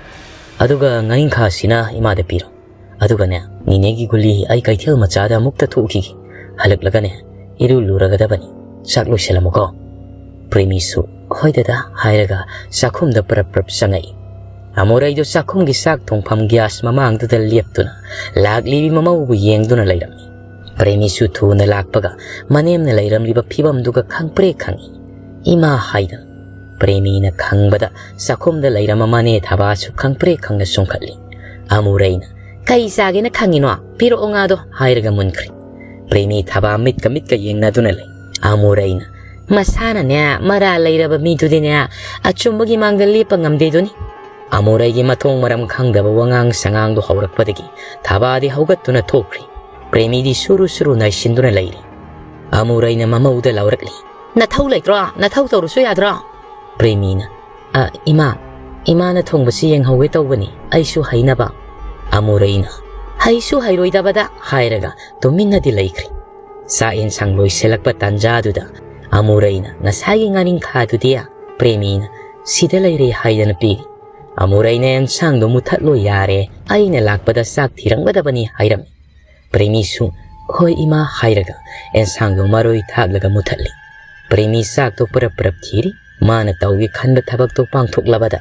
ꯑꯗꯨꯒ ꯉꯥꯔꯤꯡꯈꯥꯁꯤꯅ ꯏꯃꯥꯗ ꯄꯤꯔꯣ꯫ ꯑꯗꯨꯒꯅꯦ, ꯅꯤꯅꯦꯒꯤ ꯒꯨꯂꯤ ꯑꯩ ꯀꯩꯊꯦꯜ ꯃꯆꯥꯗ ꯑꯃꯨꯛꯇ ꯊꯣꯛꯎꯈꯤꯒꯦ꯫ ꯍꯜꯂꯛꯂꯒꯅꯦ, ꯏꯔꯨ ꯂꯨꯔꯒꯗꯕꯅꯤ꯫ ꯆꯥꯛ ꯂꯣꯏꯁꯜꯂꯝꯃꯨꯀꯣ꯫" ꯄ꯭ꯔꯦꯃꯤꯁꯨ, "ꯍꯣꯏ ꯗꯗꯥ" ꯍꯥꯏꯔꯒ ꯆꯥꯛꯈꯨꯝꯗ ꯄ꯭ꯔꯞ ꯄ꯭ꯔꯞ ꯆꯪꯉꯛꯏ꯫ ꯑꯃꯨꯔꯩꯗꯨ ꯆꯥꯛꯈꯨꯝꯒꯤ ꯆꯥꯛ ꯊꯣꯡꯐꯝ ꯒ꯭ꯌꯥꯁ ꯃꯃꯥꯡꯗꯨꯗ ꯂꯦꯞꯇꯨꯅ ꯂꯥꯛꯂꯤꯕꯤ ꯃꯃꯧꯕꯨ ꯌꯦꯡꯗꯨꯅ ꯂꯩꯔꯝꯃꯤ꯫ ꯄ꯭ꯔꯦꯃꯤꯁꯨ ꯊꯨꯅ ꯂꯥꯛꯄꯒ ꯃꯅꯦꯝꯅ ꯂꯩꯔꯝꯂꯤꯕ ꯐꯤꯕꯝꯗꯨꯒ ꯈꯪꯄ꯭ꯔꯦꯛ ꯈꯪꯏ꯫ "ꯏꯃꯥ" ꯍꯥꯏꯗꯅ ꯄ꯭ꯔꯦꯃꯤꯅ ꯈꯪꯕꯗ ꯆꯥꯛꯈꯨꯝꯗ ꯂꯩꯔꯝꯕ ꯃꯅꯦ ꯊꯕꯥꯁꯨ ꯈꯪꯄ꯭ꯔꯦꯛ ꯈꯪꯅ ꯆꯣꯡꯈꯠꯂꯤ꯫ ꯑꯃꯨꯔꯩꯅ, "ꯀꯩ ꯆꯥꯒꯦꯅ ꯈꯪꯉꯤꯅꯣ? ꯄꯤꯔꯛꯑꯣ ꯉꯥꯗꯣ" ꯍꯥꯏꯔꯒ ꯃꯨꯟꯈ꯭ꯔꯦ꯫ ꯄ꯭ꯔꯦꯃꯤ ꯊꯕꯥ ꯃꯤꯠꯀ ꯃꯤꯠꯀ ꯌꯦꯡꯅꯗꯨꯅ ꯂꯩ꯫ ꯑꯃꯨꯔꯩꯅ, "ꯃꯁꯥꯅꯅꯦ ꯃꯔꯥꯜ ꯂꯩꯔꯕ ꯃꯤꯗꯨꯗꯤꯅꯦ ꯑꯆꯨꯝꯕꯒꯤ ꯃꯥꯡꯗ ꯂꯦꯞꯄ ꯉꯝꯗꯦꯗꯨꯅꯤ꯫" ꯑꯃꯨꯔꯩꯒꯤ ꯃꯊꯣꯡ ꯃꯔꯝ ꯈꯪꯗꯕ ꯋꯥꯉꯥꯡ ꯁꯉꯥꯡꯗꯨ ꯍꯧꯔꯛꯄꯗꯒꯤ ꯊꯕꯥꯗꯤ ꯍꯧꯒꯠꯇꯨꯅ ꯊꯣꯛꯈ꯭ꯔꯤ꯫ ꯄ꯭ꯔꯦꯃꯤꯗꯤ ꯁꯨꯔꯨ ꯁꯨꯔꯨ ꯅꯥꯏꯁꯤꯟꯗꯨꯅ ꯂꯩꯔꯤ꯫ ꯑꯃꯨꯔꯩꯅ ꯃꯃꯧꯗ ꯂꯥꯎꯔꯛꯂꯤ, "ꯅꯊꯧ ꯂꯩꯇ꯭ꯔꯣ? ꯅꯊꯧ ꯇꯧꯔꯨꯁꯨ ꯌꯥꯗ꯭ꯔꯣ?" ꯄ꯭ꯔꯦꯃꯤꯅ, "ꯑ, ꯏꯃꯥ, ꯏꯃꯥꯅ ꯊꯣꯡꯕꯁꯤ ꯌꯦꯡꯍꯧꯒꯦ ꯇꯧꯕꯅꯤ, ꯑꯩꯁꯨ ꯍꯩꯅꯕ꯫" ꯑꯃꯨꯔꯩꯅ, "ꯍꯩꯁꯨ ꯍꯩꯔꯣꯏꯗꯕꯗ" ꯍꯥꯏꯔꯒ ꯇꯨꯃꯤꯟꯅꯗꯤ ꯂꯩꯈ꯭ꯔꯦ꯫ ꯆꯥꯛ ꯌꯦꯟꯁꯥꯡ ꯂꯣꯏꯁꯤꯜꯂꯛꯄ ꯇꯥꯟꯖꯥꯗꯨꯗ ꯑꯃꯨꯔꯩꯅ ꯉꯁꯥꯏꯒꯤ ꯉꯥꯔꯤꯡꯈꯥꯗꯨꯗꯤ ꯄ꯭ꯔꯦꯃꯤꯅ ꯁꯤꯗ ꯂꯩꯔꯦ ꯍꯥꯏꯗꯅ ꯄꯤꯔꯤ꯫ ꯑꯃꯨꯔꯩꯅ "ꯑꯦꯟꯁꯥꯡꯗꯣ ꯃꯨꯊꯠꯂꯣ ꯌꯥꯔꯦ, ꯑꯩꯅ ꯂꯥꯛꯄꯗ ꯆꯥꯛ ꯊꯤꯔꯝꯒꯗꯕꯅꯤ" ꯍꯥꯏꯔꯝꯃꯤ꯫ ꯄ꯭ꯔꯦꯃꯤꯁꯨ "ꯍꯣꯏ ꯏꯃꯥ" ꯍꯥꯏꯔꯒ ꯑꯦꯟꯁꯥꯡꯗꯣ ꯃꯔꯣꯏ ꯊꯥꯛꯂꯒ ꯃꯨꯊꯠꯂꯤ꯫ ꯄ꯭ꯔꯦꯃꯤ ꯆꯥꯛꯇꯣ ꯄꯔꯞ ꯄꯔꯞ ꯊꯤꯔꯤ꯫ ꯃꯥꯅ ꯇꯧꯒꯦ ꯈꯟꯕ ꯊꯕꯛꯇꯣ ꯄꯥꯡꯊꯣꯛꯂꯕꯗ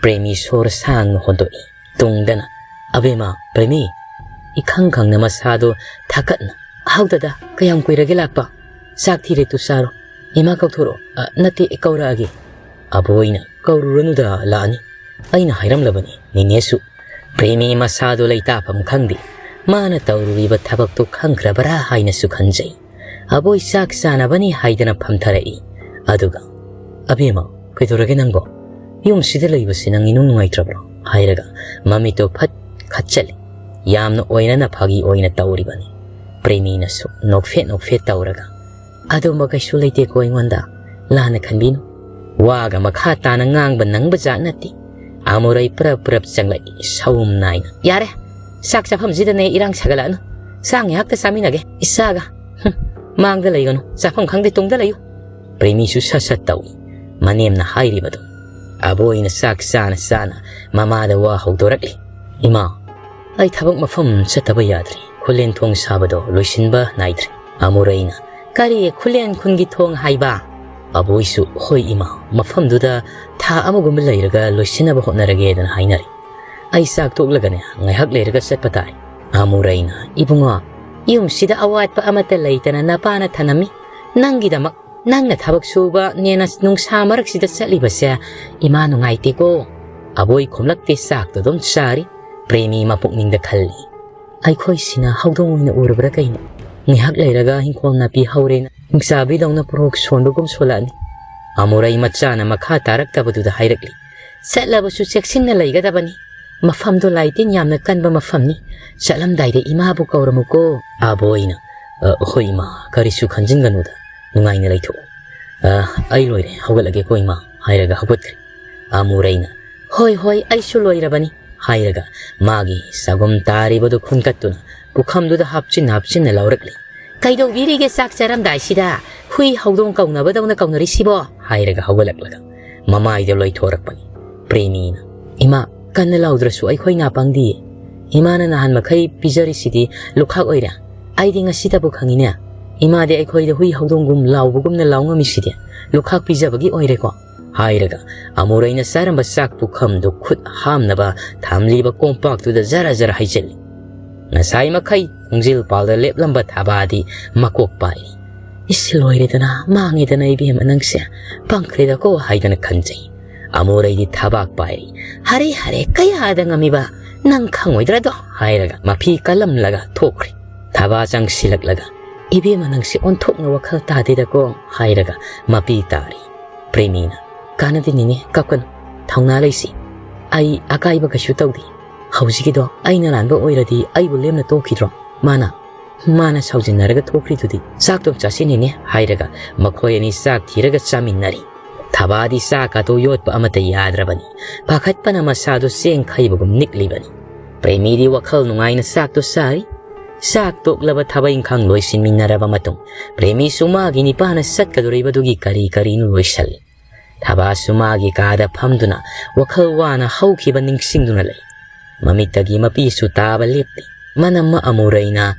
ꯄ꯭ꯔꯦꯃꯤ ꯁꯣꯔ ꯁꯥꯡꯅ ꯍꯣꯟꯗꯣꯛꯏ꯫ ꯇꯨꯡꯗꯅ, "ꯑꯕꯦꯝꯃ, ꯄ꯭ꯔꯦꯃꯤ, ꯏꯈꯪ ꯈꯪꯅ ꯃꯁꯥꯗꯣ ꯊꯥꯀꯠꯅ, ꯍꯧꯗꯗ ꯀꯌꯥꯝ ꯀꯨꯏꯔꯒꯦ ꯂꯥꯛꯄ? ꯆꯥꯛ ꯊꯤꯔꯦ ꯇꯨ ꯆꯥꯔꯣ꯫ ꯏꯃꯥ ꯀꯧꯊꯣꯔꯛꯑꯣ, ꯑ, ꯅꯠꯇꯦ, ꯀꯧꯔꯛꯑꯒꯦ꯫" ꯑꯕꯣꯏꯅ, "ꯀꯧꯔꯨꯔꯅꯨꯗ, ꯂꯥꯛꯑꯅꯤ꯫ ꯑꯩꯅ ꯍꯥꯏꯔꯝꯂꯕꯅꯤ ꯅꯦꯅꯦꯁꯨ꯫" ꯄ꯭ꯔꯦꯃꯤ ꯃꯁꯥꯗꯣ ꯂꯩꯇꯥꯐꯝ ꯈꯪꯗꯦ꯫ ꯃꯥꯅ ꯇꯧꯔꯨꯔꯤꯕ ꯊꯕꯛꯇꯣ ꯈꯪꯈ꯭ꯔꯕ꯭ꯔꯥ ꯍꯥꯏꯅꯁꯨ ꯈꯟꯖꯩ꯫ "ꯑꯕꯣꯏ ꯆꯥꯛ ꯆꯥꯅꯕꯅꯤ" ꯍꯥꯏꯗꯅ ꯐꯝꯊꯔꯛꯏ꯫ ꯑꯗꯨꯒ, "ꯑꯕꯦꯝꯃ, ꯀꯩꯗꯧꯔꯒꯦ ꯅꯪꯕꯣ? ꯌꯨꯝꯁꯤꯗ ꯂꯩꯕꯁꯤ ꯅꯪ ꯏꯅꯨꯡ ꯅꯨꯡꯉꯥꯏꯇ꯭ꯔꯕ꯭ꯔꯣ?" ꯍꯥꯏꯔꯒ ꯃꯃꯤꯠꯇꯣ ꯐꯠ ꯈꯠꯆꯜꯂꯤ꯫ ꯌꯥꯝꯅ ꯑꯣꯏꯅꯅ ꯐꯥꯒꯤ ꯑꯣꯏꯅ ꯇꯧꯔꯤꯕꯅꯤ꯫ ꯄ꯭ꯔꯦꯃꯤꯅꯁꯨ ꯅꯣꯛꯐꯦꯠ ꯅꯣꯛꯐꯦꯠ ꯇꯧꯔꯒ, "ꯑꯗꯨꯝꯕ ꯀꯩꯁꯨ ꯂꯩꯇꯦꯀꯣ ꯑꯩꯉꯣꯟꯗ, ꯂꯥꯟꯅ ꯈꯟꯕꯤꯅꯨ꯫" ꯋꯥꯒ ꯃꯈꯥ ꯇꯥꯅ ꯉꯥꯡꯕ ꯅꯪꯕ ꯖꯥꯠ ꯅꯠꯇꯦ꯫ ꯑꯃꯨꯔꯩ ꯄ꯭ꯔꯞ ꯄ꯭ꯔꯞ ꯆꯪꯂꯛꯏ ꯁꯥꯎꯝ ꯅꯥꯏꯅ꯫ "ꯌꯥꯔꯦ, ꯆꯥꯛ ꯆꯥꯐꯝꯁꯤꯗꯅꯦ ꯏꯔꯥꯡ ꯁꯥꯒꯠꯂꯛꯑꯅꯨ꯫ ꯆꯥꯛ ꯉꯥꯏꯍꯥꯛꯇ ꯆꯥꯃꯤꯟꯅꯒꯦ ꯏꯆꯥꯒ꯫ ꯍꯨꯝ, ꯃꯥꯡꯗ ꯂꯩꯒꯅꯨ, ꯆꯥꯐꯝ ꯈꯪꯗꯦ ꯇꯨꯡꯗ ꯂꯩꯌꯨ꯫" ꯄ꯭ꯔꯦꯃꯤꯁꯨ ꯁꯠ ꯁꯠ ꯇꯧꯏ꯫ ꯃꯅꯦꯝꯅ ꯍꯥꯏꯔꯤꯕꯗꯨ꯫ ꯑꯕꯣꯏꯅ ꯆꯥꯛ ꯆꯥꯅ ꯆꯥꯅ ꯃꯃꯥꯗ ꯋꯥ ꯍꯧꯗꯣꯔꯛꯂꯤ꯫ "ꯏꯃꯥ, ꯑꯩ ꯊꯕꯛ ꯃꯐꯝ ꯆꯠꯇꯕ ꯌꯥꯗ꯭ꯔꯤ꯫ ꯈꯨꯂꯦꯟ ꯊꯣꯡ ꯁꯥꯕꯗꯣ ꯂꯣꯏꯁꯤꯟꯕ ꯅꯥꯏꯗ꯭ꯔꯤ꯫" ꯑꯃꯨꯔꯩꯅ, "ꯀꯔꯤ ꯈꯨꯂꯦꯟ ꯈꯨꯟꯒꯤ ꯊꯣꯡ ꯍꯥꯏꯕ?" ꯑꯕꯣꯏꯁꯨ, "ꯍꯣꯏ ꯏꯃꯥ, ꯃꯐꯝꯗꯨꯗ ꯊꯥ ꯑꯃꯒꯨꯝꯕ ꯂꯩꯔꯒ ꯂꯣꯏꯁꯤꯟꯅꯕ ꯍꯣꯠꯅꯔꯒꯦꯗꯅ ꯍꯥꯏꯅꯔꯤ꯫ ꯑꯩ ꯆꯥꯛ ꯇꯣꯛꯂꯒꯅꯦ ꯉꯥꯏꯍꯥꯛ ꯂꯩꯔꯒ ꯆꯠꯄ ꯇꯥꯏ꯫" ꯑꯃꯨꯔꯩꯅ, "ꯏꯕꯨꯡꯉꯣ, ꯌꯨꯝꯁꯤꯗ ꯑꯋꯥꯠꯄ ꯑꯃꯠꯇ ꯂꯩꯇꯅ ꯅꯄꯥꯅ ꯊꯅꯝꯃꯤ꯫ ꯅꯪꯒꯤꯗꯃꯛ ꯅꯪꯅ ꯊꯕꯛ ꯁꯨꯕ ꯅꯦꯅ ꯅꯨꯡꯁꯥ ꯃꯔꯛꯁꯤꯗ ꯆꯠꯂꯤꯕꯁꯦ ꯏꯃꯥ ꯅꯨꯡꯉꯥꯏꯇꯦꯀꯣ꯫" ꯑꯕꯣꯏ ꯈꯨꯝꯂꯛꯇꯦ, ꯆꯥꯛꯇꯣ ꯑꯗꯨꯝ ꯆꯥꯔꯤ꯫ ꯄ꯭ꯔꯦꯃꯤ ꯃꯄꯨꯛꯅꯤꯡꯗ ꯈꯜꯂꯤ, "ꯑꯩꯈꯣꯏꯁꯤꯅ ꯍꯧꯗꯣꯡ ꯑꯣꯏꯅ ꯎꯔꯕ꯭ꯔꯥ ꯀꯩꯅꯣ? ꯉꯥꯏꯍꯥꯛ ꯂꯩꯔꯒ ꯍꯤꯡꯈꯣꯜ ꯅꯥꯄꯤ ꯍꯧꯔꯦꯅ ꯍꯤꯡꯆꯥꯕꯤꯗꯧꯅ ꯄꯣꯔꯣꯛ ꯁꯣꯟꯕꯒꯨꯝ ꯁꯣꯜꯂꯛꯑꯅꯤ꯫" ꯑꯃꯨꯔꯩ ꯃꯆꯥꯅ ꯃꯈꯥ ꯇꯥꯔꯛꯇꯕꯗꯨꯗ ꯍꯥꯏꯔꯛꯂꯤ, "ꯆꯠꯂꯕꯁꯨ ꯆꯦꯛꯁꯤꯟꯅ ꯂꯩꯒꯗꯕꯅꯤ꯫ ꯃꯐꯝꯗꯣ ꯂꯥꯏ ꯇꯤꯟ ꯌꯥꯝꯅ ꯀꯟꯕ ꯃꯐꯝꯅꯤ꯫ ꯆꯠꯂꯝꯗꯥꯏꯗ ꯏꯃꯥꯕꯨ ꯀꯧꯔꯝꯃꯨꯀꯣ꯫" ꯑꯕꯣꯏꯅ, "ꯑ, ꯍꯣꯏ ꯏꯃꯥ, ꯀꯔꯤꯁꯨ ꯈꯟꯖꯤꯟꯒꯅꯨꯗ, ꯅꯨꯡꯉꯥꯏꯅ ꯂꯩꯊꯣꯛꯎ꯫ ꯑ, ꯑꯩ ꯂꯣꯏꯔꯦ, ꯍꯧꯒꯠꯂꯒꯦꯀꯣ ꯏꯃꯥ" ꯍꯥꯏꯔꯒ ꯍꯧꯒꯠꯈ꯭ꯔꯦ꯫ ꯑꯃꯨꯔꯩꯅ, "ꯍꯣꯏ, ꯍꯣꯏ, ꯑꯩꯁꯨ ꯂꯣꯏꯔꯕꯅꯤ" ꯍꯥꯏꯔꯒ ꯃꯥꯒꯤ ꯆꯒꯨꯝ ꯇꯥꯔꯤꯕꯗꯨ ꯈꯨꯟꯀꯠꯇꯨꯅ ꯄꯨꯈꯝꯗꯨꯗ ꯍꯥꯞꯆꯤꯟ ꯍꯥꯞꯆꯤꯟꯅ ꯂꯧꯔꯛꯂꯤ꯫ "ꯀꯩꯗꯧꯕꯤꯔꯤꯒꯦ ꯆꯥꯛ ꯆꯥꯔꯝꯗꯥꯏꯁꯤꯗ ꯍꯨꯏ ꯍꯧꯗꯣꯡ ꯀꯧꯅꯕꯗꯧꯅ ꯀꯧꯅꯔꯤꯁꯤꯕꯣ?" ꯍꯥꯏꯔꯒ ꯍꯧꯒꯠꯂꯛꯂꯒ ꯃꯃꯥꯏꯗ ꯂꯣꯏꯊꯣꯔꯛꯄꯅꯤ꯫ ꯄ꯭ꯔꯦꯃꯤꯅ, "ꯏꯃꯥ, ꯀꯟꯅ ꯂꯥꯎꯗ꯭ꯔꯁꯨ ꯑꯩꯈꯣꯏ ꯅꯥꯄꯪꯗꯤꯌꯦ꯫ ꯏꯃꯥꯅ ꯅꯍꯥꯟ ꯃꯈꯩ ꯄꯤꯖꯔꯤꯁꯤꯗꯤ ꯂꯨꯈꯥꯛ ꯑꯣꯏꯔꯦ꯫ ꯑꯩꯗꯤ ꯉꯁꯤꯇꯕꯨ ꯈꯪꯉꯤꯅꯦ꯫ ꯏꯃꯥꯗꯤ ꯑꯩꯈꯣꯏꯗ ꯍꯨꯏ ꯍꯧꯗꯣꯡꯒꯨꯝ ꯂꯥꯎꯕꯒꯨꯝꯅ ꯂꯥꯎ ꯉꯝꯃꯤꯁꯤꯗꯤ ꯂꯨꯈꯥꯛ ꯄꯤꯖꯕꯒꯤ ꯑꯣꯏꯔꯦꯀꯣ?" ꯍꯥꯏꯔꯒ ꯑꯃꯨꯔꯩꯅ ꯆꯥꯔꯝꯕ ꯆꯥꯛ ꯄꯨꯈꯝꯗꯨ ꯈꯨꯠ ꯍꯥꯝꯅꯕ ꯊꯝꯂꯤꯕ ꯀꯣꯝꯄꯥꯛꯇꯨꯗ ꯖꯔ ꯖꯔ ꯍꯩꯖꯤꯜꯂꯤ꯫ ꯉꯁꯥꯏ ꯃꯈꯩ ꯊꯣꯡꯖꯤꯜ ꯄꯥꯜꯗ ꯂꯦꯞꯂꯝꯕ ꯊꯥꯕꯥꯗꯤ ꯃꯀꯣꯛ ꯄꯥꯏꯔꯤ꯫ "ꯏꯁ, ꯂꯣꯏꯔꯦꯗꯅ, ꯃꯥꯡꯉꯦꯗꯅ ꯏꯕꯦꯝꯃ ꯅꯪꯁꯦ꯫ ꯄꯪꯈ꯭ꯔꯦꯗꯀꯣ" ꯍꯥꯏꯗꯅ ꯈꯟꯖꯩ꯫ ꯑꯃꯨꯔꯩꯗꯤ ꯊꯕꯥꯛ ꯄꯥꯏꯔꯤ꯫ "ꯍꯔꯦ ꯍꯔꯦ, ꯀꯌꯥꯗ ꯉꯝꯃꯤꯕ? ꯅꯪ ꯈꯪꯉꯣꯏꯗ꯭ꯔꯗꯣ?" ꯍꯥꯏꯔꯒ ꯃꯐꯤ ꯀꯜꯂꯝꯂꯒ ꯊꯣꯛꯈ꯭ꯔꯤ꯫ ꯊꯥꯕꯥ ꯆꯪꯁꯤꯜꯂꯛꯂꯒ, "ꯏꯕꯦꯝꯃ ꯅꯪꯁꯦ ꯑꯣꯟꯊꯣꯛꯅ ꯋꯥꯈꯜ ꯇꯥꯗꯦꯗꯀꯣ" ꯍꯥꯏꯔꯒ ꯃꯄꯤ ꯇꯥꯔꯤ꯫ ꯄ꯭ꯔꯦꯃꯤꯅ, "ꯀꯥꯟꯅꯗꯦ ꯅꯦꯅꯦ, ꯀꯞꯀꯅꯨ, ꯊꯧꯅꯥ ꯂꯩꯁꯤ꯫ ꯑꯩ ꯑꯀꯥꯏꯕ ꯀꯩꯁꯨ ꯇꯧꯗꯦ꯫ ꯍꯧꯖꯤꯛꯀꯤꯗꯣ ꯑꯩꯅ ꯂꯥꯟꯕ ꯑꯣꯏꯔꯗꯤ ꯑꯩꯕꯨ ꯂꯦꯝꯅ ꯇꯣꯛꯈꯤꯗ꯭ꯔꯣ? ꯃꯥꯅ, ꯃꯥꯅ ꯁꯥꯎꯖꯤꯟꯅꯔꯒ ꯊꯣꯛꯈ꯭ꯔꯤꯗꯨꯗꯤ꯫ ꯆꯥꯛꯇꯣ ꯆꯥꯁꯤ ꯅꯦꯅꯦ" ꯍꯥꯏꯔꯒ ꯃꯈꯣꯏ ꯑꯅꯤ ꯆꯥꯛ ꯊꯤꯔꯒ ꯆꯥꯃꯤꯟꯅꯔꯤ꯫ ꯊꯕꯥꯗꯤ ꯆꯥꯛ ꯀꯥꯇꯣ ꯌꯣꯠꯄ ꯑꯃꯠꯇ ꯌꯥꯗ꯭ꯔꯕꯅꯤ꯫ ꯄꯥꯈꯠꯄꯅ ꯃꯁꯥꯗꯨ ꯆꯦꯡ ꯈꯩꯕꯒꯨꯝ ꯅꯤꯛꯂꯤꯕꯅꯤ꯫ ꯄ꯭ꯔꯦꯃꯤꯗꯤ ꯋꯥꯈꯜ ꯅꯨꯡꯉꯥꯏꯅ ꯆꯥꯛꯇꯨ ꯆꯥꯔꯤ꯫ ꯆꯥꯛ ꯇꯣꯛꯂꯕ ꯊꯕꯛ ꯏꯪꯈꯥꯡ ꯂꯣꯏꯁꯤꯟꯃꯤꯟꯅꯔꯕ ꯃꯇꯨꯡ, ꯄ꯭ꯔꯦꯃꯤꯁꯨ ꯃꯥꯒꯤ ꯅꯤꯄꯥꯅ ꯆꯠꯀꯗꯧꯔꯤꯕꯗꯨꯒꯤ ꯀꯔꯤ ꯀꯔꯤꯅꯣ ꯂꯣꯏꯁꯤꯜꯂꯤ꯫ ꯊꯕꯥꯁꯨ ꯃꯥꯒꯤ ꯀꯥꯗ ꯐꯝꯗꯨꯅ ꯋꯥꯈꯜ ꯋꯥꯅ ꯍꯧꯈꯤꯕ ꯅꯤꯡꯁꯤꯡꯗꯨꯅ ꯂꯩ꯫ ꯃꯃꯤꯠꯇꯒꯤ ꯃꯄꯤꯁꯨ ꯇꯥꯕ ꯂꯦꯞꯇꯦ꯫ ꯃꯅꯝꯃ ꯑꯃꯨꯔꯩꯅ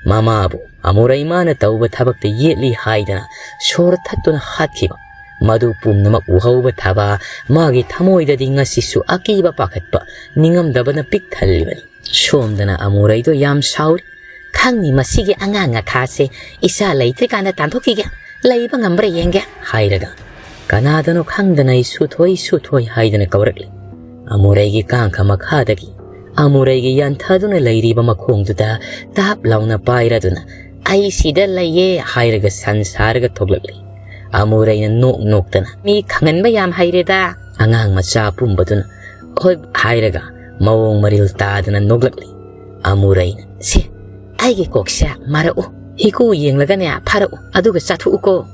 ꯃꯃꯥꯕꯨ ꯑꯃꯨꯔꯩ ꯃꯥꯅ ꯇꯧꯕ ꯊꯕꯛꯇ ꯌꯦꯠꯂꯤ ꯍꯥꯏꯗꯅ ꯁꯣꯔ ꯊꯠꯇꯨꯅ ꯍꯥꯠꯈꯤꯕ, ꯃꯗꯨ ꯄꯨꯝꯅꯃꯛ ꯎꯍꯧꯕ ꯊꯕꯥ ꯃꯥꯒꯤ ꯊꯃꯣꯏꯗꯗꯤ ꯉꯁꯤꯁꯨ ꯑꯀꯤꯕ ꯄꯥꯈꯠꯄ ꯅꯤꯡꯉꯝꯗꯕꯅ ꯄꯤꯛ ꯊꯜꯂꯤꯕꯅꯤ꯫ ꯁꯣꯝꯗꯅ ꯑꯃꯨꯔꯩꯗꯣ ꯌꯥꯝ ꯁꯥꯎꯔꯤ꯫ "ꯈꯪꯅꯤ ꯃꯁꯤꯒꯤ ꯑꯉꯥꯡ ꯑꯈꯥꯁꯦ, ꯏꯆꯥ ꯂꯩꯇ꯭ꯔꯤꯀꯥꯟꯗ ꯇꯥꯟꯊꯣꯛꯈꯤꯒꯦ, ꯂꯩꯕ ꯉꯝꯕ꯭ꯔꯥ ꯌꯦꯡꯒꯦ" ꯍꯥꯏꯔꯒ ꯀꯅꯥꯗꯅꯣ ꯈꯪꯗꯅ ꯑꯩ ꯁꯨꯊꯣꯏ ꯁꯨꯊꯣꯏ ꯍꯥꯏꯗꯅ ꯀꯧꯔꯛꯂꯤ꯫ ꯑꯃꯨꯔꯩꯒꯤ ꯀꯥꯡꯈ ꯃꯈꯥꯗꯒꯤ ꯑꯃꯨꯔꯩꯒꯤ ꯌꯥꯟꯊꯗꯨꯅ ꯂꯩꯔꯤꯕ ꯃꯈꯣꯡꯗꯨꯗ ꯇꯥꯞ ꯂꯥꯎꯅ ꯄꯥꯏꯔꯗꯨꯅ "ꯑꯩ ꯁꯤꯗ ꯂꯩꯌꯦ" ꯍꯥꯏꯔꯒ ꯁꯟ ꯁꯥꯔꯒ ꯊꯣꯛꯂꯛꯂꯤ꯫ ꯑꯃꯨꯔꯩꯅ ꯅꯣꯛ ꯅꯣꯛꯇꯅ, "ꯃꯤ ꯈꯪꯍꯟꯕ ꯌꯥꯝ ꯍꯩꯔꯦꯗ"꯫ ꯑꯉꯥꯡ ꯃꯆꯥ ꯄꯨꯝꯕꯗꯨꯅ "ꯍꯣꯏ" ꯍꯥꯏꯔꯒ ꯃꯑꯣꯡ ꯃꯔꯤꯜ ꯇꯥꯗꯅ ꯅꯣꯛꯂꯛꯂꯤ꯫ ꯑꯃꯨꯔꯩꯅ, "ꯁꯦ, ꯑꯩꯒꯤ ꯀꯣꯛꯁꯦ ꯃꯥꯔꯛꯎ꯫ ꯍꯤꯀꯨ ꯌꯦꯡꯂꯒꯅꯦ ꯐꯥꯔꯛꯎ, ꯑꯗꯨꯒ ꯆꯥꯊꯣꯛꯎꯀꯣ꯫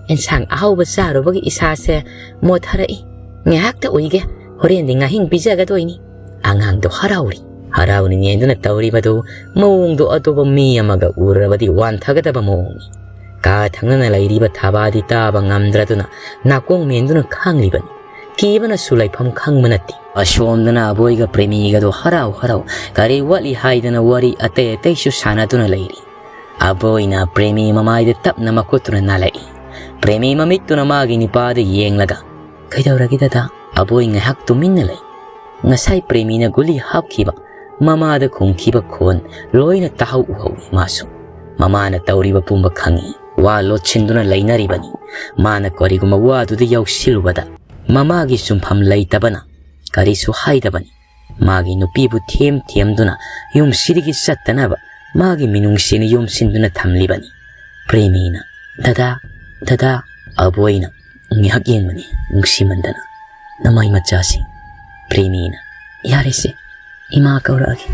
ꯑꯦꯟꯁꯥꯡ ꯑꯍꯥꯎꯕ ꯆꯥꯔꯨꯕꯒꯤ ꯏꯁꯥꯁꯦ ꯃꯣꯠꯊꯔꯛꯏ꯫ ꯉꯥꯏꯍꯥꯛꯇ ꯎꯏꯒꯦ, ꯍꯣꯔꯦꯟꯗꯤ ꯉꯥꯍꯤꯡ ꯄꯤꯖꯒꯗꯣꯏꯅꯤ"꯫ ꯑꯉꯥꯡꯗꯣ ꯍꯔꯥꯎꯔꯤ꯫ ꯍꯔꯥꯎꯔꯤꯉꯩꯗꯨꯅ ꯇꯧꯔꯤꯕꯗꯨ ꯃꯑꯣꯡꯗꯣ ꯑꯇꯣꯞꯄ ꯃꯤ ꯑꯃꯒ ꯎꯔꯕꯗꯤ ꯋꯥꯟꯊꯒꯗꯕ ꯃꯑꯣꯡꯅꯤ꯫ ꯀꯥ ꯊꯪꯅꯅ ꯂꯩꯔꯤꯕ ꯊꯥꯕꯥꯗꯤ ꯇꯥꯕ ꯉꯝꯗ꯭ꯔꯗꯨꯅ ꯅꯥꯀꯣꯡ ꯃꯦꯟꯗꯨꯅ ꯈꯥꯡꯂꯤꯕꯅꯤ꯫ ꯀꯤꯕꯅꯁꯨ ꯂꯩꯐꯝ ꯈꯪꯕ ꯅꯠꯇꯦ꯫ ꯑꯁꯣꯝꯗꯅ ꯑꯕꯣꯏꯒ ꯄ꯭ꯔꯦꯃꯤꯒꯗꯣ ꯍꯔꯥꯎ ꯍꯔꯥꯎ ꯀꯔꯤ ꯋꯥꯠꯂꯤ ꯍꯥꯏꯗꯅ ꯋꯥꯔꯤ ꯑꯇꯩ ꯑꯇꯩꯁꯨ ꯁꯥꯟꯅꯗꯨꯅ ꯂꯩꯔꯤ꯫ ꯑꯕꯣꯏꯅ ꯄ꯭ꯔꯦꯃꯤ ꯃꯃꯥꯏꯗ ꯇꯞꯅ ꯃꯈꯨꯠꯇꯨꯅ ꯅꯥꯜꯂꯛꯏ꯫ ꯄ꯭ꯔꯦꯃꯤ ꯃꯃꯤꯠꯇꯨꯅ ꯃꯥꯒꯤ ꯅꯨꯄꯥꯗ ꯌꯦꯡꯂꯒ, "ꯀꯩꯗꯧꯔꯒꯦ ꯗꯗꯥ?" ꯑꯕꯣꯏ ꯉꯥꯏꯍꯥꯛ ꯇꯨꯃꯤꯟꯅ ꯂꯩ꯫ ꯉꯁꯥꯏ ꯄ꯭ꯔꯦꯃꯤꯅ ꯒꯨꯂꯤ ꯍꯥꯞꯈꯤꯕ ꯃꯃꯥꯗ ꯈꯨꯝꯈꯤꯕ ꯈꯣꯟ ꯂꯣꯏꯅ ꯇꯥꯍꯧ ꯎꯍꯧꯏ ꯃꯥꯁꯨ꯫ ꯃꯃꯥꯅ ꯇꯧꯔꯤꯕ ꯄꯨꯝꯕ ꯈꯪꯏ꯫ ꯋꯥ ꯂꯣꯠꯁꯤꯟꯗꯨꯅ ꯂꯩꯅꯔꯤꯕꯅꯤ꯫ ꯃꯥꯅ ꯀꯔꯤꯒꯨꯝꯕ ꯋꯥꯗꯨꯗ ꯌꯥꯎꯁꯤꯜꯂꯨꯕꯗ ꯃꯃꯥꯒꯤ ꯆꯨꯝꯐꯝ ꯂꯩꯇꯕꯅ ꯀꯔꯤꯁꯨ ꯍꯥꯏꯗꯕꯅꯤ꯫ ꯃꯥꯒꯤ ꯅꯨꯄꯤꯕꯨ ꯊꯦꯝ ꯊꯦꯝꯗꯨꯅ ꯌꯨꯝꯁꯤꯗꯒꯤ ꯆꯠꯇꯅꯕ ꯃꯥꯒꯤ ꯃꯤꯅꯨꯡꯁꯤꯅ ꯌꯣꯝꯁꯤꯟꯗꯨꯅ ꯊꯝꯂꯤꯕꯅꯤ꯫ ꯄ꯭ꯔꯦꯃꯤꯅ, "ꯗꯗꯥ, ꯗꯗꯥ," ꯑꯕꯣꯏꯅ ꯉꯥꯏꯍꯥꯛ ꯌꯦꯡꯕꯅꯤ ꯅꯨꯡꯁꯤꯃꯟꯗꯅ꯫ "ꯅꯃꯥꯏ ꯃꯆꯥꯁꯤꯡ꯫" ꯄ꯭ꯔꯦꯃꯤꯅ, "ꯌꯥꯔꯦꯁꯦ, ꯏꯃꯥ ꯀꯧꯔꯛꯑꯒꯦ꯫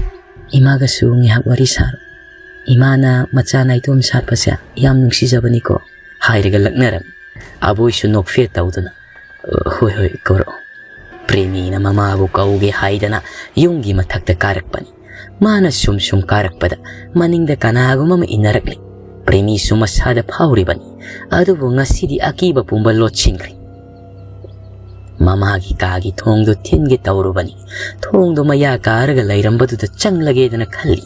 ꯏꯃꯥꯒꯁꯨ ꯉꯥꯏꯍꯥꯛ ꯋꯥꯔꯤ ꯁꯥꯔꯣ꯫ ꯏꯃꯥꯅ ꯃꯆꯥ ꯅꯥꯏꯇꯣꯝ ꯁꯥꯠꯄꯁꯦ ꯌꯥꯝ ꯅꯨꯡꯁꯤꯖꯕꯅꯤꯀꯣ," ꯍꯥꯏꯔꯒ ꯂꯛꯅꯔꯝꯃꯤ꯫ ꯑꯕꯣꯏꯁꯨ ꯅꯣꯛꯐꯦ ꯇꯧꯗꯨꯅ, "ꯍꯣꯏ, ꯍꯣꯏ, ꯀꯧꯔꯛꯑꯣ꯫" ꯄ꯭ꯔꯦꯃꯤꯅ ꯃꯃꯥꯕꯨ ꯀꯧꯒꯦ ꯍꯥꯏꯗꯅ ꯌꯨꯝꯒꯤ ꯃꯊꯛꯇ ꯀꯥꯔꯛꯄꯅꯤ꯫ ꯃꯥꯅ ꯁꯨꯝ ꯁꯨꯝ ꯀꯥꯔꯛꯄꯗ ꯃꯅꯤꯡꯗ ꯀꯅꯥꯒꯨꯝꯕ ꯑꯃ ꯏꯟꯅꯔꯛꯂꯤ꯫ ꯄ꯭ꯔꯦꯃꯤꯁꯨ ꯃꯁꯥꯗ ꯐꯥꯎꯔꯤꯕꯅꯤ, ꯑꯗꯨꯕꯨ ꯉꯁꯤꯗꯤ ꯑꯀꯤꯕ ꯄꯨꯝꯕ ꯂꯣꯠꯁꯤꯟꯈ꯭ꯔꯦ꯫ ꯃꯃꯥꯒꯤ ꯀꯥꯒꯤ ꯊꯣꯡꯗꯨ ꯊꯤꯟꯒꯦ ꯇꯧꯔꯨꯕꯅꯤ꯫ ꯊꯣꯡꯗꯨ ꯃꯌꯥ ꯀꯥꯔꯒ ꯂꯩꯔꯝꯕꯗꯨꯗ ꯆꯪꯂꯒꯦꯗꯅ ꯈꯜꯂꯤ꯫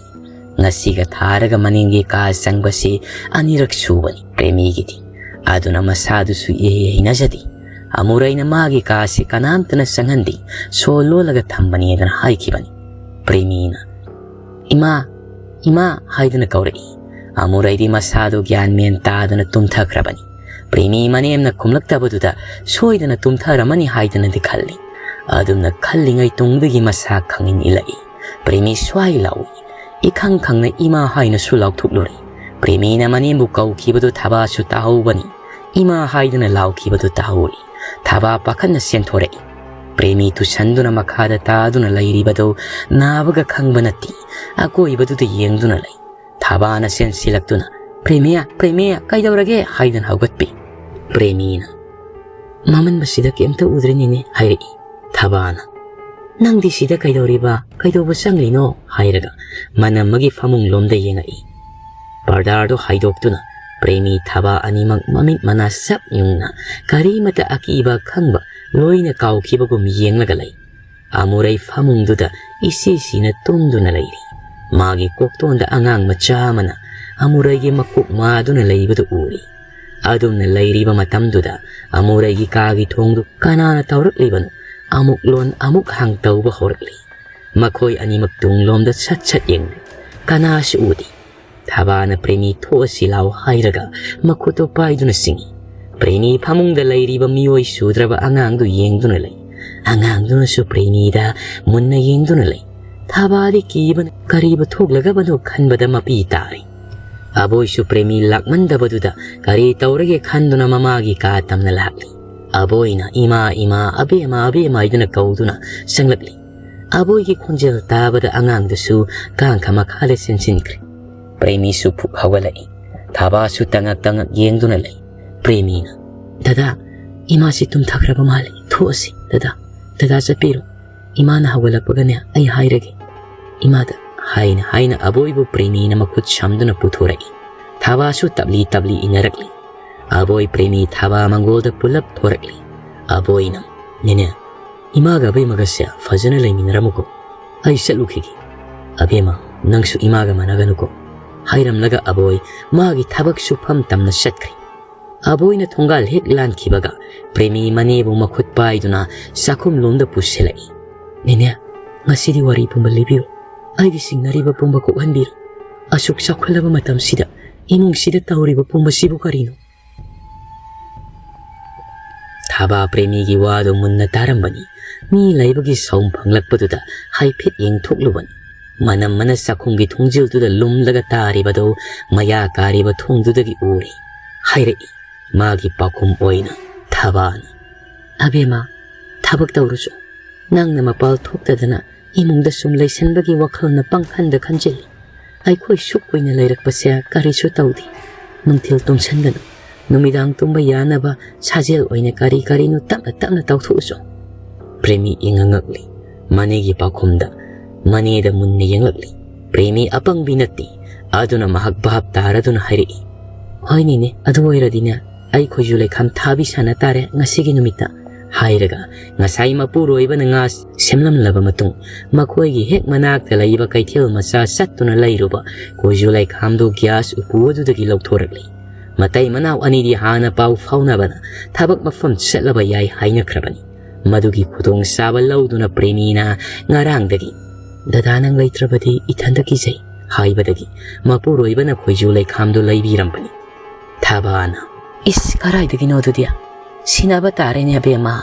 ꯉꯁꯤꯒ ꯊꯥꯔꯒ ꯃꯅꯤꯡꯒꯤ ꯀꯥ ꯆꯪꯕꯁꯤ ꯑꯅꯤꯔꯛ ꯁꯨꯕꯅꯤ ꯄ꯭ꯔꯦꯃꯤꯒꯤꯗꯤ꯫ ꯑꯗꯨꯅ ꯃꯁꯥꯗꯨꯁꯨ ꯏꯍꯩ ꯍꯩꯅꯖꯗꯦ꯫ ꯑꯃꯨꯔꯩꯅ ꯃꯥꯒꯤ ꯀꯥꯁꯤ ꯀꯅꯥꯝꯇꯅ ꯆꯪꯍꯟꯗꯦ, ꯁꯣ ꯂꯣꯜꯂꯒ ꯊꯝꯕꯅꯦꯗꯅ ꯍꯥꯏꯈꯤꯕꯅꯤ꯫ ꯄ꯭ꯔꯦꯃꯤꯅ, "ꯏꯃꯥ, ꯏꯃꯥ" ꯍꯥꯏꯗꯨꯅ ꯀꯧꯔꯛꯏ꯫ ꯑꯃꯨꯔꯩꯗꯤ ꯃꯁꯥꯗꯨ ꯒ꯭ꯌꯥꯟ ꯃꯦꯟ ꯇꯥꯗꯅ ꯇꯨꯝꯊꯈ꯭ꯔꯕꯅꯤ꯫ ꯄ꯭ꯔꯦꯃꯤ ꯃꯅꯦꯝꯅ ꯈꯨꯝꯂꯛꯇꯕꯗꯨꯗ ꯁꯣꯏꯗꯅ ꯇꯨꯝꯊꯔꯝꯃꯅꯤ ꯍꯥꯏꯗꯅꯗꯤ ꯈꯜꯂꯤ꯫ ꯑꯗꯨꯝꯅ ꯈꯜꯂꯤꯉꯩ ꯇꯨꯡꯗꯒꯤ ꯃꯁꯥ ꯈꯪꯏꯟ ꯏꯜꯂꯛꯏ꯫ ꯄ꯭ꯔꯦꯃꯤ ꯁ꯭ꯋꯥꯏ ꯂꯥꯎꯏ꯫ ꯏꯈꯪ ꯈꯪꯅ "ꯏꯃꯥ" ꯍꯥꯏꯅꯁꯨ ꯂꯥꯎꯊꯣꯛꯂꯨꯔꯦ꯫ ꯄ꯭ꯔꯦꯃꯤꯅ ꯃꯅꯦꯝꯕꯨ ꯀꯧꯈꯤꯕꯗꯨ ꯊꯕꯥꯁꯨ ꯇꯥꯍꯧꯕꯅꯤ꯫ "ꯏꯃꯥ" ꯍꯥꯏꯗꯨꯅ ꯂꯥꯎꯈꯤꯕꯗꯨ ꯇꯥꯍꯧꯔꯤ꯫ ꯊꯕꯥ ꯄꯥꯈꯠꯅ ꯆꯦꯟꯊꯣꯔꯛꯏ꯫ ꯄ꯭ꯔꯦꯃꯤ ꯇꯨꯁꯟꯗꯨꯅ ꯃꯈꯥꯗ ꯇꯥꯗꯨꯅ ꯂꯩꯔꯤꯕꯗꯨ ꯅꯥꯕꯒ ꯈꯪꯕ ꯅꯠꯇꯦ꯫ ꯑꯀꯣꯏꯕꯗꯨꯗ ꯌꯦꯡꯗꯨꯅ ꯂꯩ꯫ ꯊꯕꯥꯅ ꯆꯦꯟꯁꯤꯜꯂꯛꯇꯨꯅ, "ꯄ꯭ꯔꯦꯃꯤꯌꯥ, ꯄ꯭ꯔꯦꯃꯤꯌꯥ, ꯀꯩꯗꯧꯔꯒꯦ?" ꯍꯥꯏꯗꯨꯅ ꯍꯧꯒꯠꯄꯤ꯫ ꯄ꯭ꯔꯦꯃꯤꯅ, "ꯃꯃꯟꯕꯁꯤꯗ ꯀꯩꯝꯇ ꯎꯗ꯭ꯔꯤꯅꯤꯅꯦ," ꯍꯥꯏꯔꯛꯏ꯫ ꯊꯕꯥꯅ, "ꯅꯪꯗꯤ ꯁꯤꯗ ꯀꯩꯗꯧꯔꯤꯕ? ꯀꯩꯗꯧꯕ ꯆꯪꯂꯤꯅꯣ?" ꯍꯥꯏꯔꯒ ꯃꯅꯝꯃꯒꯤ ꯐꯃꯨꯡ ꯂꯣꯝꯗ ꯌꯦꯡꯉꯛꯏ꯫ ꯄꯔꯗꯥꯔꯗꯣ ꯍꯥꯏꯗꯣꯛꯇꯨꯅ ꯄ꯭ꯔꯦꯃꯤ ꯊꯥꯕꯥ ꯑꯅꯤꯃꯛ ꯃꯃꯤꯠ ꯃꯅꯥ ꯆꯞ ꯌꯨꯡꯅ ꯀꯔꯤꯃꯇ ꯑꯀꯤꯕ ꯈꯪꯕ ꯂꯣꯏꯅ ꯀꯥꯎꯈꯤꯕꯒꯨꯝ ꯌꯦꯡꯂꯒ ꯂꯩ꯫ ꯑꯃꯨꯔꯩ ꯐꯃꯨꯡꯗꯨꯗ ꯏꯁꯤ ꯁꯤꯅ ꯇꯨꯝꯗꯨꯅ ꯂꯩꯔꯤ꯫ ꯃꯥꯒꯤ ꯀꯣꯛꯇꯣꯟꯗ ꯑꯉꯥꯡ ꯃꯆꯥ ꯑꯃꯅ ꯑꯃꯨꯔꯩꯒꯤ ꯃꯀꯣꯛ ꯃꯥꯗꯨꯅ ꯂꯩꯕꯗꯨ ꯎꯔꯤ꯫ ꯑꯗꯨꯝꯅ ꯂꯩꯔꯤꯕ ꯃꯇꯝꯗꯨꯗ ꯑꯃꯨꯔꯩꯒꯤ ꯀꯥꯒꯤ ꯊꯣꯡꯗꯨ ꯀꯅꯥꯅ ꯇꯧꯔꯛꯂꯤꯕꯅꯣ? ꯑꯃꯨꯛ ꯂꯣꯟ ꯑꯃꯨꯛ ꯍꯥꯡ ꯇꯧꯕ ꯍꯧꯔꯛꯂꯤ꯫ ꯃꯈꯣꯏ ꯑꯅꯤꯃꯛ ꯇꯨꯡꯂꯣꯝꯗ ꯁꯠ ꯁꯠ ꯌꯦꯡꯂꯤ꯫ ꯀꯅꯥꯁꯨ ꯎꯗꯦ꯫ ꯊꯥꯕꯥꯅ ꯄ꯭ꯔꯦꯃꯤ ꯊꯣꯛꯑꯁꯤ ꯂꯥꯎ ꯍꯥꯏꯔꯒ ꯃꯈꯨꯠꯇꯨ ꯄꯥꯏꯗꯨꯅ ꯆꯤꯡꯏ꯫ ꯄ꯭ꯔꯦꯃꯤ ꯐꯃꯨꯡꯗ ꯂꯩꯔꯤꯕ ꯃꯤꯑꯣꯏ ꯁꯨꯗ꯭ꯔꯕ ꯑꯉꯥꯡꯗꯨ ꯌꯦꯡꯗꯨꯅ ꯂꯩ꯫ ꯑꯉꯥꯡꯗꯨꯅꯁꯨ ꯄ꯭ꯔꯦꯃꯤꯗ ꯃꯨꯟꯅ ꯌꯦꯡꯗꯨꯅ ꯂꯩ꯫ ꯊꯥꯕꯥꯗꯤ ꯀꯤꯕꯅ ꯀꯔꯤꯕꯨ ꯊꯣꯛꯂꯒꯕꯅꯣ ꯈꯟꯕꯗ ꯃꯄꯤ ꯇꯥꯔꯤ꯫ ꯑꯕꯣꯏꯁꯨ ꯄ꯭ꯔꯦꯃꯤ ꯂꯥꯛꯃꯟꯗꯕꯗꯨꯗ ꯀꯔꯤ ꯇꯧꯔꯒꯦ ꯈꯟꯗꯨꯅ ꯃꯃꯥꯒꯤ ꯀꯥ ꯇꯝꯅ ꯂꯥꯛꯂꯤ꯫ ꯑꯕꯣꯏꯅ "ꯏꯃꯥ, ꯏꯃꯥ, ꯑꯕꯦꯝꯃ, ꯑꯕꯦꯝꯃ" ꯍꯥꯏꯗꯨꯅ ꯀꯧꯗꯨꯅ ꯆꯪꯂꯛꯂꯤ꯫ ꯑꯕꯣꯏꯒꯤ ꯈꯣꯟꯖꯦꯜ ꯇꯥꯕꯗ ꯑꯉꯥꯡꯗꯨꯁꯨ ꯀꯥꯡꯈ ꯃꯈꯥꯗ ꯆꯦꯟꯁꯤꯟꯈ꯭ꯔꯦ꯫ ꯄ꯭ꯔꯦꯃꯤꯁꯨ ꯐꯨꯛ ꯍꯧꯒꯠꯂꯛꯏ꯫ ꯊꯥꯕꯥꯁꯨ ꯇꯉꯛ ꯇꯉꯛ ꯌꯦꯡꯗꯨꯅ ꯂꯩ꯫ ꯄ꯭ꯔꯦꯃꯤꯅ, "ꯗꯗꯥ, ꯏꯃꯥꯁꯤ ꯇꯨꯝꯊꯈ꯭ꯔꯕ ꯃꯥꯜꯂꯤ꯫ ꯊꯣꯛꯑꯁꯤ, ꯗꯗꯥ꯫ ꯗꯗꯥ ꯆꯠꯄꯤꯔꯣ꯫ ꯏꯃꯥꯅ ꯍꯧꯒꯠꯂꯛꯄꯒꯅꯦ ꯑꯩ ꯍꯥꯏꯔꯒꯦ, ꯏꯃꯥꯗ", ꯍꯥꯏꯅ ꯍꯥꯏꯅ ꯑꯕꯣꯏꯕꯨ ꯄ꯭ꯔꯦꯃꯤꯅ ꯃꯈꯨꯠ ꯁꯝꯗꯨꯅ ꯄꯨꯊꯣꯔꯛꯏ꯫ ꯊꯥꯕꯥꯁꯨ ꯇꯞꯂꯤ ꯇꯞꯂꯤ ꯏꯟꯅꯔꯛꯂꯤ꯫ ꯑꯕꯣꯏ ꯄ꯭ꯔꯦꯃꯤ ꯊꯥꯕꯥ ꯃꯪꯒꯣꯜꯗ ꯄꯨꯂꯞ ꯊꯣꯔꯛꯂꯤ꯫ ꯑꯕꯣꯏꯅ, "ꯅꯦꯅꯦ, ꯏꯃꯥꯒ ꯑꯕꯦꯝꯃꯒꯁꯦ ꯐꯖꯅ ꯂꯩꯃꯤꯟꯅꯔꯝꯃꯨꯀꯣ꯫ ꯑꯩ ꯆꯠꯂꯨꯈꯤꯒꯦ꯫ ꯑꯕꯦꯝꯃ, ꯅꯪꯁꯨ ꯏꯃꯥꯒ ꯃꯥꯟꯅꯒꯅꯨꯀꯣ", ꯍꯥꯏꯔꯝꯂꯒ ꯑꯕꯣꯏ ꯃꯥꯒꯤ ꯊꯕꯛ ꯁꯨꯐꯝ ꯇꯝꯅ ꯆꯠꯈ꯭ꯔꯦ꯫ ꯑꯕꯣꯏꯅ ꯊꯣꯡꯒꯥꯜ ꯍꯦꯛ ꯂꯥꯟꯈꯤꯕꯒ ꯄ꯭ꯔꯦꯃꯤ ꯃꯅꯦꯕꯨ ꯃꯈꯨꯠ ꯄꯥꯏꯗꯨꯅ ꯆꯥꯛꯈꯨꯝꯂꯣꯝꯗ ꯄꯨꯁꯤꯜꯂꯛꯏ꯫ "ꯅꯦꯅꯦ, ꯉꯁꯤꯗꯤ ꯋꯥꯔꯤ ꯄꯨꯝꯕ ꯂꯤꯕꯤꯌꯨ꯫ ꯑꯩꯒꯤ ꯆꯤꯡꯅꯔꯤꯕ ꯄꯨꯝꯕ ꯀꯣꯛꯍꯟꯕꯤꯔꯣ꯫ ꯑꯁꯨꯛ ꯆꯥꯎꯈꯠꯂꯕ ꯃꯇꯝꯁꯤꯗ ꯏꯃꯨꯡꯁꯤꯗ ꯇꯧꯔꯤꯕ ꯄꯨꯝꯕꯁꯤꯕꯨ ꯀꯔꯤꯅꯣ?" ꯊꯥꯕꯥ ꯄ꯭ꯔꯦꯃꯤꯒꯤ ꯋꯥꯗꯨ ꯃꯨꯟꯅ ꯇꯥꯔꯝꯕꯅꯤ꯫ ꯃꯤ ꯂꯩꯕꯒꯤ ꯁꯥꯎꯝ ꯐꯪꯂꯛꯄꯗꯨꯗ ꯍꯥꯏꯐꯦꯠ ꯌꯦꯡꯊꯣꯛꯂꯨꯕꯅꯤ꯫ ꯃꯅꯝꯃꯅ ꯆꯥꯛꯈꯨꯝꯒꯤ ꯊꯣꯡꯖꯤꯜꯗꯨꯗ ꯂꯨꯝꯂꯒ ꯇꯥꯔꯤꯕꯗꯨ ꯃꯌꯥ ꯀꯥꯔꯤꯕ ꯊꯣꯡꯗꯨꯗꯒꯤ ꯎꯔꯦ꯫ ꯍꯥꯏꯔꯛꯏ꯫ ꯃꯥꯒꯤ ꯄꯥꯎꯈꯨꯝ ꯑꯣꯏꯅ ꯊꯥꯕꯥꯅ, "ꯑꯕꯦꯝꯃ, ꯊꯕꯛ ꯇꯧꯔꯨꯆꯣ꯫ ꯅꯪꯅ ꯃꯄꯥꯜ ꯊꯣꯛꯇꯗꯅ ꯏꯃꯨꯡꯗ ꯁꯨꯝ ꯂꯩꯁꯟꯕꯒꯤ ꯋꯥꯈꯜꯅ ꯄꯪꯈꯟꯗ ꯈꯟꯖꯤꯜꯂꯤ꯫ ꯑꯩꯈꯣꯏ ꯁꯨꯛ ꯀꯨꯏꯅ ꯂꯩꯔꯛꯄꯁꯦ ꯀꯔꯤꯁꯨ ꯇꯧꯗꯦ꯫ ꯅꯨꯡꯊꯤꯜ ꯇꯨꯝꯁꯟꯒꯅꯨ꯫ ꯅꯨꯃꯤꯗꯥꯡ ꯇꯨꯝꯕ ꯌꯥꯅꯕ ꯁꯥꯖꯦꯜ ꯑꯣꯏꯅ ꯀꯔꯤ ꯀꯔꯤꯅꯣ ꯇꯞꯅ ꯇꯞꯅ ꯇꯧꯊꯣꯛꯎꯆꯣ꯫" ꯄ꯭ꯔꯦꯃꯤ ꯏꯉꯛ ꯉꯛꯂꯤ꯫ ꯃꯅꯦꯒꯤ ꯄꯥꯎꯈꯨꯝꯗ ꯃꯅꯦꯗ ꯃꯨꯟꯅ ꯌꯦꯡꯂꯛꯂꯤ꯫ ꯄ꯭ꯔꯦꯃꯤ ꯑꯄꯪꯕꯤ ꯅꯠꯇꯦ꯫ ꯑꯗꯨꯅ ꯃꯍꯥꯛ ꯚꯥꯞ ꯇꯥꯔꯗꯨꯅ ꯍꯥꯏꯔꯛꯏ, "ꯍꯣꯏꯅꯦꯅꯦ, ꯑꯗꯨ ꯑꯣꯏꯔꯗꯤꯅꯦ, ꯑꯩ ꯈꯣꯏꯖꯨ ꯂꯩꯈꯥꯝ ꯊꯥꯕꯤ ꯁꯥꯟꯅ ꯇꯥꯔꯦ ꯉꯁꯤꯒꯤ ꯅꯨꯃꯤꯠꯇ," ꯍꯥꯏꯔꯒ ꯉꯁꯥꯏ ꯃꯄꯨꯔꯣꯏꯕꯅ ꯉꯥ ꯁꯦꯝꯂꯝꯂꯕ ꯃꯇꯨꯡ ꯃꯈꯣꯏꯒꯤ ꯍꯦꯛ ꯃꯅꯥꯛꯇ ꯂꯩꯕ ꯀꯩꯊꯦꯜ ꯃꯆꯥ ꯆꯠꯇꯨꯅ ꯂꯩꯔꯨꯕ ꯈꯣꯏꯖꯨ ꯂꯩꯈꯥꯝꯗꯨ ꯒ꯭ꯌꯥꯁ ꯎꯄꯨ ꯑꯗꯨꯗꯒꯤ ꯂꯧꯊꯣꯔꯛꯂꯤ꯫ ꯃꯇꯩ ꯃꯅꯥꯎ ꯑꯅꯤꯗꯤ ꯍꯥꯟꯅ ꯄꯥꯎ ꯐꯥꯎꯅꯕꯅ ꯊꯕꯛ ꯃꯐꯝ ꯆꯠꯂꯕ ꯌꯥꯏ ꯍꯥꯏꯅꯈ꯭ꯔꯕꯅꯤ꯫ ꯃꯗꯨꯒꯤ ꯈꯨꯗꯣꯡꯆꯥꯕ ꯂꯧꯗꯨꯅ ꯄ꯭ꯔꯦꯃꯤꯅ ꯉꯔꯥꯡꯗꯒꯤ, "ꯗꯗꯥ, ꯅꯪ ꯂꯩꯇ꯭ꯔꯕꯗꯤ ꯏꯊꯟꯇ ꯀꯤꯖꯩ" ꯍꯥꯏꯕꯗꯒꯤ ꯃꯄꯨꯔꯣꯏꯕꯅ ꯈꯣꯏꯖꯨ ꯂꯩꯈꯥꯝꯗꯨ ꯂꯩꯕꯤꯔꯝꯕꯅꯤ꯫ ꯊꯥꯕꯥꯅ, "ꯏꯁ, ꯀꯔꯥꯏꯗꯒꯤꯅꯣ ꯑꯗꯨꯗꯤ? ꯁꯤꯟꯅꯕ ꯇꯥꯔꯦꯅꯦ ꯑꯕꯦꯝꯃ꯫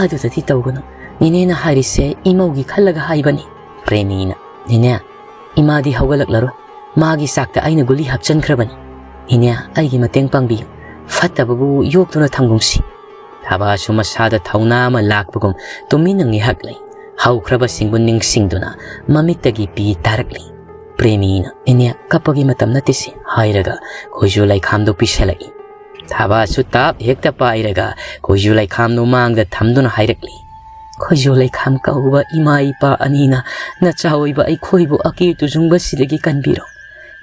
ꯑꯗꯨꯗꯗꯤ ꯇꯧꯒꯅꯨ꯫ ꯅꯦꯅꯦꯅ ꯍꯥꯏꯔꯤꯁꯦ ꯏꯃꯧꯒꯤ ꯈꯜꯂꯒ ꯍꯥꯏꯕꯅꯤ꯫" ꯄ꯭ꯔꯦꯃꯤꯅ, "ꯅꯦꯅꯦ, ꯏꯃꯥꯗꯤ ꯍꯧꯒꯠꯂꯛꯂꯔꯣꯏ꯫ ꯃꯥꯒꯤ ꯆꯥꯛꯇ ꯑꯩꯅ ꯒꯨꯂꯤ ꯍꯥꯞꯆꯤꯟꯈ꯭ꯔꯕꯅꯤ꯫ ꯅꯦꯅꯦ, ꯑꯩꯒꯤ ꯃꯇꯦꯡ ꯄꯥꯡꯕꯤꯌꯨ꯫ ꯐꯠꯇꯕꯕꯨ ꯌꯣꯛꯇꯨꯅ ꯊꯝꯒꯨꯝꯁꯤ꯫" ꯊꯥꯕꯥꯁꯨ ꯃꯁꯥꯗ ꯊꯧꯅꯥ ꯑꯃ ꯂꯥꯛꯄꯒꯨꯝ ꯇꯨꯃꯤꯟꯅ ꯉꯥꯏꯍꯥꯛ ꯂꯩ꯫ ꯍꯧꯈ꯭ꯔꯕꯁꯤꯡꯕꯨ ꯅꯤꯡꯁꯤꯡꯗꯨꯅ ꯃꯃꯤꯠꯇꯒꯤ ꯄꯤ ꯇꯥꯔꯛꯂꯤ꯫ ꯄ꯭ꯔꯦꯃꯤꯅ, "ꯏꯅꯦ, ꯀꯞꯄꯒꯤ ꯃꯇꯝ ꯅꯠꯇꯦ ꯁꯤ," ꯍꯥꯏꯔꯒ ꯈꯣꯏꯖꯨ ꯂꯩꯈꯥꯝꯗꯨ ꯄꯤꯁꯜꯂꯛꯏ꯫ ꯊꯥꯕꯥꯁꯨ ꯇꯥꯞ ꯍꯦꯛꯇ ꯄꯥꯏꯔꯒ ꯈꯣꯏꯖꯨ ꯂꯩꯈꯥꯝꯗꯨ ꯃꯥꯡꯗ ꯊꯝꯗꯨꯅ ꯍꯥꯏꯔꯛꯂꯤ, "ꯈꯣꯏꯖꯨ ꯂꯩꯈꯥꯝ ꯀꯧꯕ ꯏꯃꯥ ꯏꯄꯥ ꯑꯅꯤꯅ ꯅꯆꯥ ꯑꯣꯏꯕ ꯑꯩꯈꯣꯏꯕꯨ ꯑꯀꯤ ꯇꯨꯖꯨꯡꯕꯁꯤꯗꯒꯤ ꯀꯟꯕꯤꯔꯣ꯫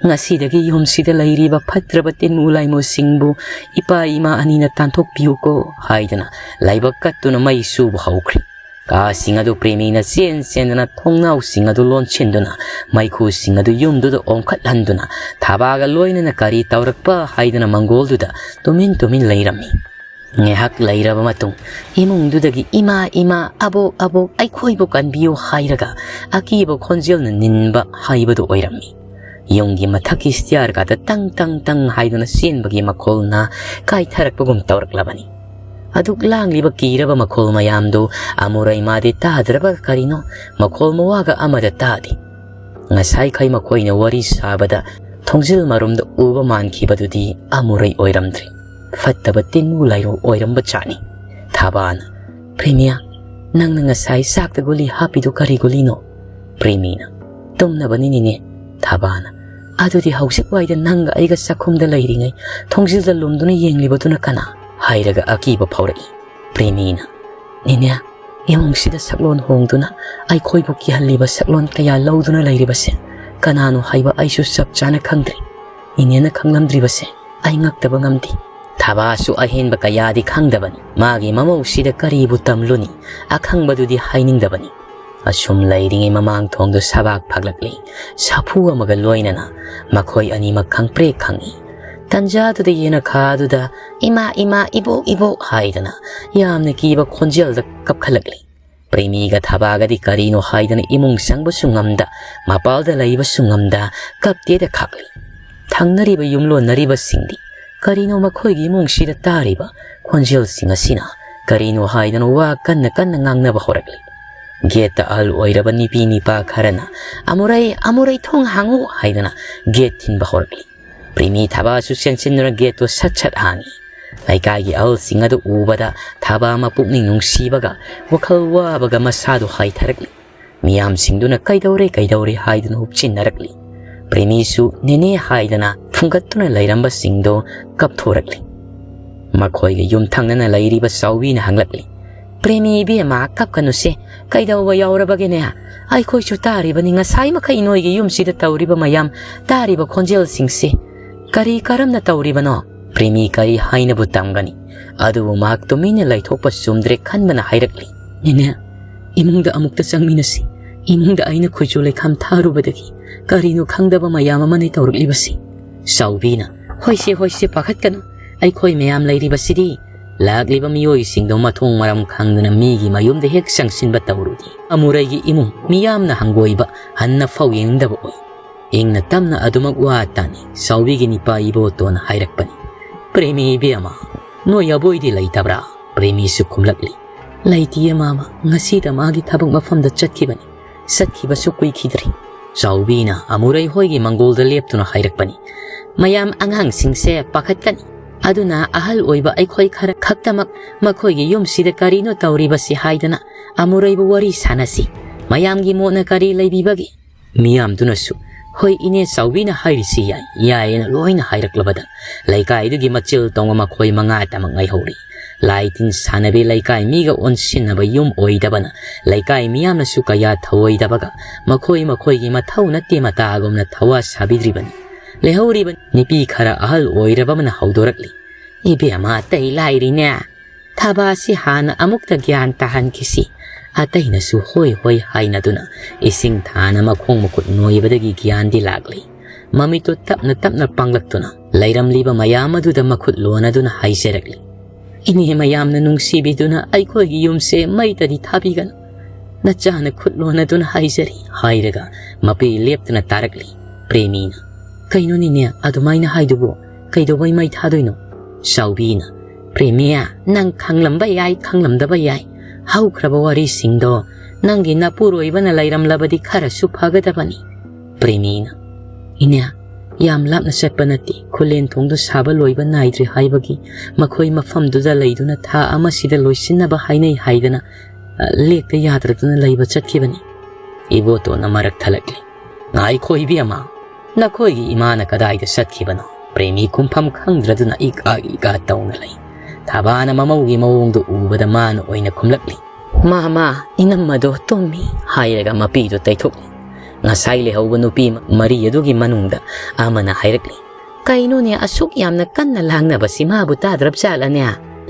ꯉꯁꯤꯗꯒꯤ ꯌꯨꯝꯁꯤꯗ ꯂꯩꯔꯤꯕ ꯐꯠꯇ꯭ꯔꯕ ꯇꯤꯟꯃꯨ ꯂꯥꯏꯃꯨꯁꯤꯡꯕꯨ ꯏꯄꯥ ꯏꯃꯥ ꯑꯅꯤꯅ ꯇꯥꯟꯊꯣꯛꯄꯤꯌꯨꯀꯣ" ꯍꯥꯏꯗꯨꯅ ꯂꯥꯏꯕꯛ ꯀꯠꯇꯨꯅ ꯃꯩ ꯆꯨꯕ ꯍꯧꯈ꯭ꯔꯦ꯫ ꯀꯥꯁꯤꯡ ꯑꯗꯨ ꯄ꯭ꯔꯦꯃꯤꯅ ꯆꯦꯟ ꯆꯦꯟꯗꯨꯅ ꯊꯣꯡꯅꯥꯎꯁꯤꯡ ꯑꯗꯨ ꯂꯣꯟꯁꯤꯟꯗꯨꯅ ꯃꯩꯈꯨꯁꯤꯡ ꯑꯗꯨ ꯌꯨꯝꯗꯨꯗ ꯑꯣꯟꯈꯠꯍꯟꯗꯨꯅ ꯊꯥꯕꯥꯒ ꯂꯣꯏꯅꯅ ꯀꯔꯤ ꯇꯧꯔꯛꯄ ꯍꯥꯏꯗꯨꯅ ꯃꯪꯒꯣꯜꯗꯨꯗ ꯇꯨꯃꯤꯟ ꯇꯨꯃꯤꯟ ꯂꯩꯔꯝꯃꯤ꯫ ꯉꯥꯏꯍꯥꯛ ꯂꯩꯔꯕ ꯃꯇꯨꯡ ꯏꯃꯨꯡꯗꯨꯗꯒꯤ "ꯏꯃꯥ, ꯏꯃꯥ, ꯑꯕꯣꯛ, ꯑꯕꯣꯛ, ꯑꯩꯈꯣꯏꯕꯨ ꯀꯟꯕꯤꯌꯨ" ꯍꯥꯏꯔꯒ ꯑꯀꯤꯕ ꯈꯣꯟꯖꯦꯜꯅ ꯅꯤꯟꯕ ꯍꯥꯏꯕꯗꯨ ꯑꯣꯏꯔꯝꯃꯤ꯫ ꯌꯨꯝꯒꯤ ꯃꯊꯛꯀꯤ ꯁ꯭ꯇꯤꯌꯥꯔ ꯀꯥꯗ ꯇꯪ ꯇꯪ ꯇꯪ ꯍꯥꯏꯗꯨꯅ ꯆꯦꯟꯕꯒꯤ ꯃꯈꯣꯜꯅ ꯀꯥꯏꯊꯔꯛꯄꯒꯨꯝ ꯇꯧꯔꯛꯂꯕꯅꯤ꯫ ꯑꯗꯨꯛ ꯂꯥꯡꯂꯤꯕ ꯀꯤꯔꯕ ꯃꯈꯣꯜ ꯃꯌꯥꯝꯗꯨ ꯑꯃꯨꯔꯩ ꯃꯥꯗꯤ ꯇꯥꯗ꯭ꯔꯕ ꯀꯔꯤꯅꯣ, ꯃꯈꯣꯜ ꯃꯋꯥꯒ ꯑꯃꯗ ꯇꯥꯗꯦ꯫ ꯉꯁꯥꯏꯈꯩ ꯃꯈꯣꯏꯅ ꯋꯥꯔꯤ ꯁꯥꯕꯗ ꯊꯣꯡꯖꯤꯜ ꯃꯔꯨꯝꯗ ꯎꯕ ꯃꯥꯟꯈꯤꯕꯗꯨꯗꯤ ꯑꯃꯨꯔꯩ ꯑꯣꯏꯔꯝꯗ꯭ꯔꯦ꯫ ꯐꯠꯇꯕ ꯇꯤꯟꯃꯨ ꯂꯥꯏꯔꯨ ꯑꯣꯏꯔꯝꯕ ꯖꯥꯠꯅꯤ꯫ ꯊꯥꯕꯥꯅ, "ꯄ꯭ꯔꯦꯃꯤꯌꯥ, ꯅꯪꯅ ꯉꯁꯥꯏ ꯆꯥꯛꯇ ꯒꯨꯂꯤ ꯍꯥꯞꯄꯤꯗꯨ ꯀꯔꯤ ꯒꯨꯂꯤꯅꯣ?" ꯄ꯭ꯔꯦꯃꯤꯅ, "ꯇꯨꯝꯅꯕꯅꯤꯅꯦ ꯅꯦꯅꯦ꯫" ꯊꯥꯕꯥꯅ, "ꯑꯗꯨꯗꯤ ꯍꯧꯖꯤꯛ ꯋꯥꯏꯗ ꯅꯪꯒ ꯑꯩꯒ ꯆꯥꯛꯈꯨꯝꯗ ꯂꯩꯔꯤꯉꯩ ꯊꯣꯡꯖꯤꯜꯗ ꯂꯨꯝꯗꯨꯅ ꯌꯦꯡꯂꯤꯕꯗꯨꯅ ꯀꯅꯥ?" ꯍꯥꯏꯔꯒ ꯑꯀꯤꯕ ꯐꯥꯎꯔꯛꯏ꯫ ꯄ꯭ꯔꯦꯃꯤꯅ, "ꯅꯦꯅꯦ, ꯏꯃꯨꯡꯁꯤꯗ ꯁꯛꯂꯣꯟ ꯍꯣꯡꯗꯨꯅ ꯑꯩꯈꯣꯏꯕꯨ ꯀꯤꯍꯜꯂꯤꯕ ꯁꯛꯂꯣꯟ ꯀꯌꯥ ꯂꯧꯗꯨꯅ ꯂꯩꯔꯤꯕꯁꯦ ꯀꯅꯥꯅꯣ ꯍꯥꯏꯕ ꯑꯩꯁꯨ ꯆꯞ ꯆꯥꯅ ꯈꯪꯗ꯭ꯔꯦ꯫ ꯏꯅꯦꯅ ꯈꯪꯂꯝꯗ꯭ꯔꯤꯕꯁꯦ ꯑꯩ ꯉꯛꯇꯕ ꯉꯝꯗꯦ꯫ ꯊꯕꯥꯁꯨ ꯑꯍꯦꯟꯕ ꯀꯌꯥꯗꯤ ꯈꯪꯗꯕꯅꯤ꯫ ꯃꯥꯒꯤ ꯃꯃꯧꯁꯤꯗ ꯀꯔꯤꯕꯨ ꯇꯝꯂꯨꯅꯤ? ꯑꯈꯪꯕꯗꯨꯗꯤ ꯍꯥꯏꯅꯤꯡꯗꯕꯅꯤ꯫ ꯑꯁꯨꯝ ꯂꯩꯔꯤꯉꯩ ꯃꯃꯥꯡ ꯊꯣꯡꯗꯨ ꯁꯕꯥꯛ ꯐꯥꯛꯂꯛꯂꯤ꯫ ꯁꯥꯐꯨ ꯑꯃꯒ ꯂꯣꯏꯅꯅ ꯃꯈꯣꯏ ꯑꯅꯤꯃꯛ ꯈꯪꯄ꯭ꯔꯦꯛ ꯈꯪꯏ꯫ ꯇꯟꯖꯥꯗꯨꯗ ꯌꯦꯅꯈꯥꯗꯨꯗ "ꯏꯃꯥ, ꯏꯃꯥ, ꯏꯕꯣꯛ, ꯏꯕꯣꯛ" ꯍꯥꯏꯗꯅ ꯌꯥꯝꯅ ꯀꯤꯕ ꯈꯣꯟꯖꯦꯜꯗ ꯀꯞꯈꯠꯂꯛꯂꯤ꯫ ꯄ꯭ꯔꯦꯃꯤꯒ ꯊꯕꯥꯒꯗꯤ ꯀꯔꯤꯅꯣ ꯍꯥꯏꯗꯅ ꯏꯃꯨꯡ ꯆꯪꯕꯁꯨ ꯉꯝꯗ, ꯃꯄꯥꯜꯗ ꯂꯩꯕꯁꯨ ꯉꯝꯗ ꯀꯞꯇꯦꯗ ꯈꯥꯛꯂꯤ꯫ ꯊꯪꯅꯔꯤꯕ ꯌꯨꯝꯂꯣꯟꯅꯔꯤꯕꯁꯤꯡꯗꯤ ꯀꯔꯤꯅꯣ ꯃꯈꯣꯏꯒꯤ ꯏꯃꯨꯡꯁꯤꯗ ꯇꯥꯔꯤꯕ ꯈꯣꯟꯖꯦꯜꯁꯤꯡ ꯑꯁꯤꯅ ꯀꯔꯤꯅꯣ ꯍꯥꯏꯗꯅ ꯋꯥ ꯀꯟꯅ ꯀꯟꯅ ꯉꯥꯡꯅꯕ ꯍꯧꯔꯛꯂꯤ꯫ ꯒꯦꯠꯇ ꯑꯍꯜ ꯑꯣꯏꯔꯕ ꯅꯨꯄꯤ ꯅꯤꯄꯥ ꯈꯔꯅ "ꯑꯃꯨꯔꯩ, ꯑꯃꯨꯔꯩ, ꯊꯣꯡ ꯍꯥꯡꯉꯨ" ꯍꯥꯏꯗꯅ ꯒꯦꯠ ꯊꯤꯟꯕ ꯍꯧꯔꯛꯂꯤ꯫ ꯄ꯭ꯔꯦꯃꯤ ꯊꯕꯥꯁꯨ ꯆꯦꯟꯁꯤꯟꯗꯨꯅ ꯒꯦꯠꯇꯨ ꯁꯠ ꯁꯠ ꯍꯥꯡꯉꯤ꯫ ꯂꯩꯀꯥꯏꯒꯤ ꯑꯍꯜꯁꯤꯡ ꯑꯗꯨ ꯎꯕꯗ ꯊꯕꯥ ꯃꯄꯨꯛꯅꯤꯡ ꯅꯨꯡꯁꯤꯕꯒ ꯋꯥꯈꯜ ꯋꯥꯕꯒ ꯃꯁꯥꯗꯨ ꯍꯥꯏꯊꯔꯛꯂꯤ꯫ ꯃꯤꯌꯥꯝꯁꯤꯡꯗꯨꯅ "ꯀꯩꯗꯧꯔꯦ, ꯀꯩꯗꯧꯔꯦ?" ꯍꯥꯏꯗꯨꯅ ꯍꯨꯞꯆꯤꯟꯅꯔꯛꯂꯤ꯫ ꯄ꯭ꯔꯦꯃꯤꯁꯨ "ꯅꯦꯅꯦ" ꯍꯥꯏꯗꯅ ꯐꯨꯡꯒꯠꯇꯨꯅ ꯂꯩꯔꯝꯕꯁꯤꯡꯗꯨ ꯀꯞꯊꯣꯔꯛꯂꯤ꯫ ꯃꯈꯣꯏꯒ ꯌꯨꯝ ꯊꯪꯅꯅ ꯂꯩꯔꯤꯕ ꯆꯥꯎꯕꯤꯅ ꯍꯪꯂꯛꯂꯤ꯫ "ꯄ꯭ꯔꯦꯃꯤ ꯏꯕꯦꯝꯃ, ꯀꯞꯀꯅꯨꯁꯦ꯫ ꯀꯩꯗꯧꯕ ꯌꯥꯎꯔꯕꯒꯦꯅꯦ? ꯑꯩꯈꯣꯏꯁꯨ ꯇꯥꯔꯤꯕꯅꯤ ꯉꯁꯥꯏ ꯃꯈꯩ ꯅꯣꯏꯒꯤ ꯌꯨꯝꯁꯤꯗ ꯇꯧꯔꯤꯕ ꯃꯌꯥꯝ, ꯇꯥꯔꯤꯕ ꯈꯣꯟꯖꯦꯜꯁꯤꯡꯁꯦ꯫ ꯀꯔꯤ ꯀꯔꯝꯅ ꯇꯧꯔꯤꯕꯅꯣ?" ꯄ꯭ꯔꯦꯃꯤ ꯀꯔꯤ ꯍꯥꯏꯅꯕꯨ ꯇꯝꯒꯅꯤ? ꯑꯗꯨꯕꯨ ꯃꯍꯥꯛ ꯇꯨꯃꯤꯟꯅ ꯂꯩꯊꯣꯛꯄ ꯆꯨꯝꯗ꯭ꯔꯦ ꯈꯟꯕꯅ ꯍꯥꯏꯔꯛꯂꯤ꯫ "ꯅꯦꯅꯦ, ꯏꯃꯨꯡꯗ ꯑꯃꯨꯛꯇ ꯆꯪꯃꯤꯟꯅꯁꯤ꯫ ꯏꯃꯨꯡꯗ ꯑꯩꯅ ꯈꯨꯠꯁꯨ ꯂꯩꯈꯥꯝ ꯊꯥꯔꯨꯕꯗꯒꯤ ꯀꯔꯤꯅꯣ ꯈꯪꯗꯕ ꯃꯌꯥꯝ ꯑꯃꯅ ꯇꯧꯔꯛꯂꯤꯕꯁꯤ꯫" ꯆꯥꯎꯕꯤꯅ, "ꯍꯣꯏꯁꯦ, ꯍꯣꯏꯁꯦ, ꯄꯥꯈꯠꯀꯅꯨ꯫ ꯑꯩꯈꯣꯏ ꯃꯌꯥꯝ ꯂꯩꯔꯤꯕꯁꯤꯗꯤ ꯂꯥꯛꯂꯤꯕ ꯃꯤꯑꯣꯏꯁꯤꯡꯗꯣ ꯃꯊꯣꯡ ꯃꯔꯝ ꯈꯪꯗꯅ ꯃꯤꯒꯤ ꯃꯌꯨꯝꯗ ꯍꯦꯛ ꯆꯪꯁꯤꯟꯕ ꯇꯧꯔꯨꯗꯤ꯫ ꯑꯃꯨꯔꯩꯒꯤ ꯏꯃꯨꯡ ꯃꯤꯌꯥꯝꯅ ꯍꯪꯒꯣꯏꯕ ꯍꯟꯅ ꯐꯥꯎ ꯌꯦꯡꯅꯤꯡꯗꯕ ꯑꯣꯏ꯫" ꯏꯪꯅ ꯇꯞꯅ ꯑꯗꯨꯃꯛ ꯋꯥ ꯇꯥꯅꯤ ꯆꯥꯎꯕꯤꯒꯤ ꯅꯤꯄꯥ ꯏꯕꯣꯇꯣꯟ ꯍꯥꯏꯔꯛꯄꯅꯤ꯫ "ꯄ꯭ꯔꯦꯃꯤ ꯏꯕꯦꯝꯃ, ꯅꯣꯏ ꯑꯕꯣꯏꯗꯤ ꯂꯩꯇꯕ꯭ꯔꯥ?" ꯄ꯭ꯔꯦꯃꯤꯁꯨ ꯈꯨꯝꯂꯛꯂꯤ꯫ "ꯂꯩꯇꯤꯌꯦ ꯃꯥꯃ, ꯉꯁꯤꯗ ꯃꯥꯒꯤ ꯊꯕꯛ ꯃꯐꯝꯗ ꯆꯠꯈꯤꯕꯅꯤ꯫ ꯆꯠꯈꯤꯕꯁꯨ ꯀꯨꯏꯈꯤꯗ꯭ꯔꯤ꯫" ꯆꯥꯎꯕꯤꯅ ꯑꯃꯨꯔꯩ ꯍꯣꯏꯒꯤ ꯃꯪꯒꯣꯜꯗ ꯂꯦꯞꯇꯨꯅ ꯍꯥꯏꯔꯛꯄꯅꯤ꯫ "ꯃꯌꯥꯝ ꯑꯉꯥꯡꯁꯤꯡꯁꯦ ꯄꯥꯈꯠꯀꯅꯤ꯫ ꯑꯗꯨꯅ ꯑꯍꯜ ꯑꯣꯏꯕ ꯑꯩꯈꯣꯏ ꯈꯔ ꯈꯛꯇꯃꯛ ꯃꯈꯣꯏꯒꯤ ꯌꯨꯝꯁꯤꯗ ꯀꯔꯤꯅꯣ ꯇꯧꯔꯤꯕꯁꯤ ꯍꯥꯏꯗꯅ ꯑꯃꯨꯔꯩꯕꯨ ꯋꯥꯔꯤ ꯁꯥꯟꯅꯁꯤ꯫ ꯃꯌꯥꯝꯒꯤ ꯃꯣꯠꯅ ꯀꯔꯤ ꯂꯩꯕꯤꯕꯒꯦ?" ꯃꯤꯌꯥꯝꯗꯨꯅꯁꯨ, "ꯍꯣꯏ ꯏꯅꯦ, ꯆꯥꯎꯕꯤꯅ ꯍꯥꯏꯔꯤꯁꯤ ꯌꯥꯏ, ꯌꯥꯏꯌꯦꯅ" ꯂꯣꯏꯅ ꯍꯥꯏꯔꯛꯂꯕꯗ ꯂꯩꯀꯥꯏꯗꯨꯒꯤ ꯃꯆꯤꯜ ꯇꯣꯡꯕ ꯃꯈꯣꯏ ꯃꯉꯥꯇꯃꯛ ꯉꯥꯏꯍꯧꯔꯤ꯫ ꯂꯥꯏ ꯇꯤꯟ ꯁꯥꯟꯅꯕꯤ ꯂꯩꯀꯥꯏ ꯃꯤꯒ ꯑꯣꯟꯁꯤꯟꯅꯕ ꯌꯨꯝ ꯑꯣꯏꯗꯕꯅ ꯂꯩꯀꯥꯏ ꯃꯤꯌꯥꯝꯅꯁꯨ ꯀꯌꯥ ꯊꯧꯑꯣꯏꯗꯕꯒ ꯃꯈꯣꯏ ꯃꯈꯣꯏꯒꯤ ꯃꯊꯧ ꯅꯠꯇꯦ ꯃꯇꯥꯒꯨꯝꯅ ꯊꯋꯥ ꯁꯥꯕꯤꯗ꯭ꯔꯤꯕꯅꯤ꯫ ꯂꯩꯍꯧꯔꯤꯕ ꯅꯨꯄꯤ ꯈꯔ ꯑꯍꯜ ꯑꯣꯏꯔꯕ ꯑꯃꯅ ꯍꯧꯗꯣꯔꯛꯂꯤ, "ꯏꯕꯦꯝꯃ, ꯑꯇꯩ ꯂꯥꯏꯔꯤꯅꯦ, ꯊꯥꯕꯥꯁꯤ ꯍꯥꯟꯅ ꯑꯃꯨꯛꯇ ꯒ꯭ꯌꯥꯟ ꯇꯥꯍꯟꯈꯤꯁꯤ꯫" ꯑꯇꯩꯅꯁꯨ ꯍꯣꯏ ꯍꯣꯏ ꯍꯥꯏꯅꯗꯨꯅ ꯏꯁꯤꯡ ꯊꯥꯅ ꯃꯈꯣꯡ ꯃꯈꯨꯠ ꯅꯣꯏꯕꯗꯒꯤ ꯒ꯭ꯌꯥꯟꯗꯤ ꯂꯥꯛꯂꯤ꯫ ꯃꯃꯤꯠꯇꯨ ꯇꯞꯅ ꯇꯞꯅ ꯄꯥꯡꯂꯛꯇꯨꯅ ꯂꯩꯔꯝꯂꯤꯕ ꯃꯌꯥꯝ ꯑꯗꯨꯗ ꯃꯈꯨꯠ ꯂꯣꯟꯅꯗꯨꯅ ꯍꯥꯏꯖꯔꯛꯂꯤ, "ꯏꯅꯦ ꯃꯌꯥꯝꯅ ꯅꯨꯡꯁꯤꯕꯤꯗꯨꯅ ꯑꯩꯈꯣꯏꯒꯤ ꯌꯨꯝꯁꯦ ꯃꯩꯇꯗꯤ ꯊꯥꯕꯤꯒꯅꯨ꯫ ꯅꯆꯥꯅ ꯈꯨꯠ ꯂꯣꯟꯅꯗꯨꯅ ꯍꯥꯏꯖꯔꯤ," ꯍꯥꯏꯔꯒ ꯃꯄꯤ ꯂꯦꯞꯇꯅ ꯇꯥꯔꯛꯂꯤ꯫ ꯄ꯭ꯔꯦꯃꯤꯅ, "ꯀꯩꯅꯣꯅꯤꯅꯦ ꯑꯗꯨꯃꯥꯏꯅ ꯍꯥꯏꯗꯨꯕꯨ? ꯀꯩꯗꯧꯕꯩ ꯃꯩ ꯊꯥꯗꯣꯏꯅꯣ?" ꯆꯥꯎꯕꯤꯅ, "ꯄ꯭ꯔꯦꯃꯤꯌꯥ, ꯅꯪ ꯈꯪꯂꯝꯕ ꯌꯥꯏ, ꯈꯪꯂꯝꯗꯕ ꯌꯥꯏ꯫ ꯍꯧꯈ꯭ꯔꯕ ꯋꯥꯔꯤꯁꯤꯡꯗꯣ ꯅꯪꯒꯤ ꯅꯄꯨꯔꯣꯏꯕꯅ ꯂꯩꯔꯝꯂꯕꯗꯤ ꯈꯔꯁꯨ ꯐꯒꯗꯕꯅꯤ꯫" ꯄ꯭ꯔꯦꯃꯤꯅ, "ꯏꯅꯦ, ꯌꯥꯝ ꯂꯥꯞꯅ ꯆꯠꯄ ꯅꯠꯇꯦ꯫ ꯈꯨꯂꯦꯟ ꯊꯣꯡꯗꯨ ꯁꯥꯕ ꯂꯣꯏꯕ ꯅꯥꯏꯗ꯭ꯔꯤ ꯍꯥꯏꯕꯒꯤ ꯃꯈꯣꯏ ꯃꯐꯝꯗꯨꯗ ꯂꯩꯗꯨꯅ ꯊꯥ ꯑꯃꯁꯤꯗ ꯂꯣꯏꯁꯤꯟꯅꯕ ꯍꯥꯏꯅꯩ ꯍꯥꯏꯗꯅ, ꯑ, ꯂꯦꯛꯇ ꯌꯥꯗ꯭ꯔꯗꯨꯅ ꯂꯩꯕ ꯆꯠꯈꯤꯕꯅꯤ꯫" ꯏꯕꯣꯇꯣꯟꯅ ꯃꯔꯛ ꯊꯠꯂꯛꯂꯤ, "ꯉꯥꯏꯈꯣ ꯏꯕꯦꯝꯃ, ꯅꯈꯣꯏꯒꯤ ꯏꯃꯥꯅ ꯀꯗꯥꯏꯗ ꯆꯠꯈꯤꯕꯅꯣ?" ꯄ꯭ꯔꯦꯃꯤ ꯈꯨꯝꯐꯝ ꯈꯪꯗ꯭ꯔꯗꯨꯅ ꯏꯀꯥ ꯏꯀꯥ ꯇꯧꯅ ꯂꯩ꯫ ꯊꯥꯕꯥꯅ ꯃꯃꯧꯒꯤ ꯃꯑꯣꯡꯗꯨ ꯎꯕꯗ ꯃꯥꯅ ꯑꯣꯏꯅ ꯈꯨꯝꯂꯛꯂꯤ, "ꯃꯥ, ꯃꯥ, ꯏꯅꯝꯃꯗꯣ ꯇꯨꯝꯃꯤ," ꯍꯥꯏꯔꯒ ꯃꯄꯤꯗꯨ ꯇꯩꯊꯣꯛꯂꯤ꯫ ꯉꯁꯥꯏ ꯂꯩꯍꯧꯕ ꯅꯨꯄꯤ ꯃꯔꯤ ꯑꯗꯨꯒꯤ ꯃꯅꯨꯡꯗ ꯑꯃꯅ ꯍꯥꯏꯔꯛꯂꯤ, "ꯀꯩꯅꯣꯅꯦ, ꯑꯁꯨꯛ ꯌꯥꯝꯅ ꯀꯟꯅ ꯂꯥꯡꯅꯕꯁꯤ ꯃꯥꯕꯨ ꯇꯥꯗ꯭ꯔꯕ ꯖꯥꯠꯂꯅꯦ?"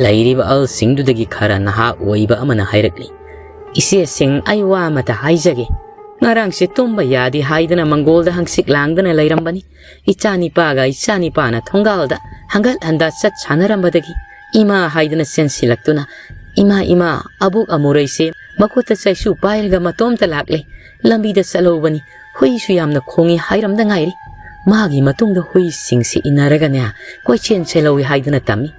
ꯂꯩꯔꯤꯕ ꯑꯍꯜꯁꯤꯡꯗꯨꯗꯒꯤ ꯈꯔ ꯅꯍꯥ ꯑꯣꯏꯕ ꯑꯃꯅ ꯍꯥꯏꯔꯛꯂꯤ, "ꯏꯆꯦꯁꯤꯡ, ꯑꯩ ꯋꯥ ꯑꯃꯇ ꯍꯥꯏꯖꯒꯦ꯫ ꯉꯔꯥꯡꯁꯦ ꯇꯨꯝꯕ ꯌꯥꯗꯦ ꯍꯥꯏꯗꯅ ꯃꯪꯒꯣꯜꯗ ꯍꯪꯆꯤꯠ ꯂꯥꯡꯗꯅ ꯂꯩꯔꯝꯕꯅꯤ꯫ ꯏꯆꯥꯅꯤꯄꯥꯒ ꯏꯆꯥꯅꯤꯄꯥꯅ ꯊꯣꯡꯒꯥꯜꯗ ꯍꯪꯒꯠ ꯍꯟꯗ ꯆꯠ ꯁꯥꯟꯅꯔꯝꯕꯗꯒꯤ ꯏꯃꯥ ꯍꯥꯏꯗꯅ ꯆꯦꯟꯁꯤꯜꯂꯛꯇꯨꯅ, 'ꯏꯃꯥ, ꯏꯃꯥ, ꯑꯕꯣꯛ ꯑꯃꯨꯔꯩꯁꯦ ꯃꯈꯨꯠꯇ ꯆꯩꯁꯨ ꯄꯥꯏꯔꯒ ꯃꯇꯣꯝꯇ ꯂꯥꯛꯂꯦ꯫ ꯂꯝꯕꯤꯗ ꯆꯠꯍꯧꯕꯅꯤ꯫ ꯍꯨꯏꯁꯨ ꯌꯥꯝꯅ ꯈꯣꯡꯉꯤ ꯍꯥꯏꯔꯝꯗ ꯉꯥꯏꯔꯤ꯫ ꯃꯥꯒꯤ ꯃꯇꯨꯡꯗ ꯍꯨꯏꯁꯤꯡꯁꯤ ꯏꯟꯅꯔꯒꯅꯦ ꯀꯣꯏꯆꯦꯟ ꯆꯦꯜꯍꯧꯏ ꯍꯥꯏꯗꯅ ꯇꯝꯃꯤ꯫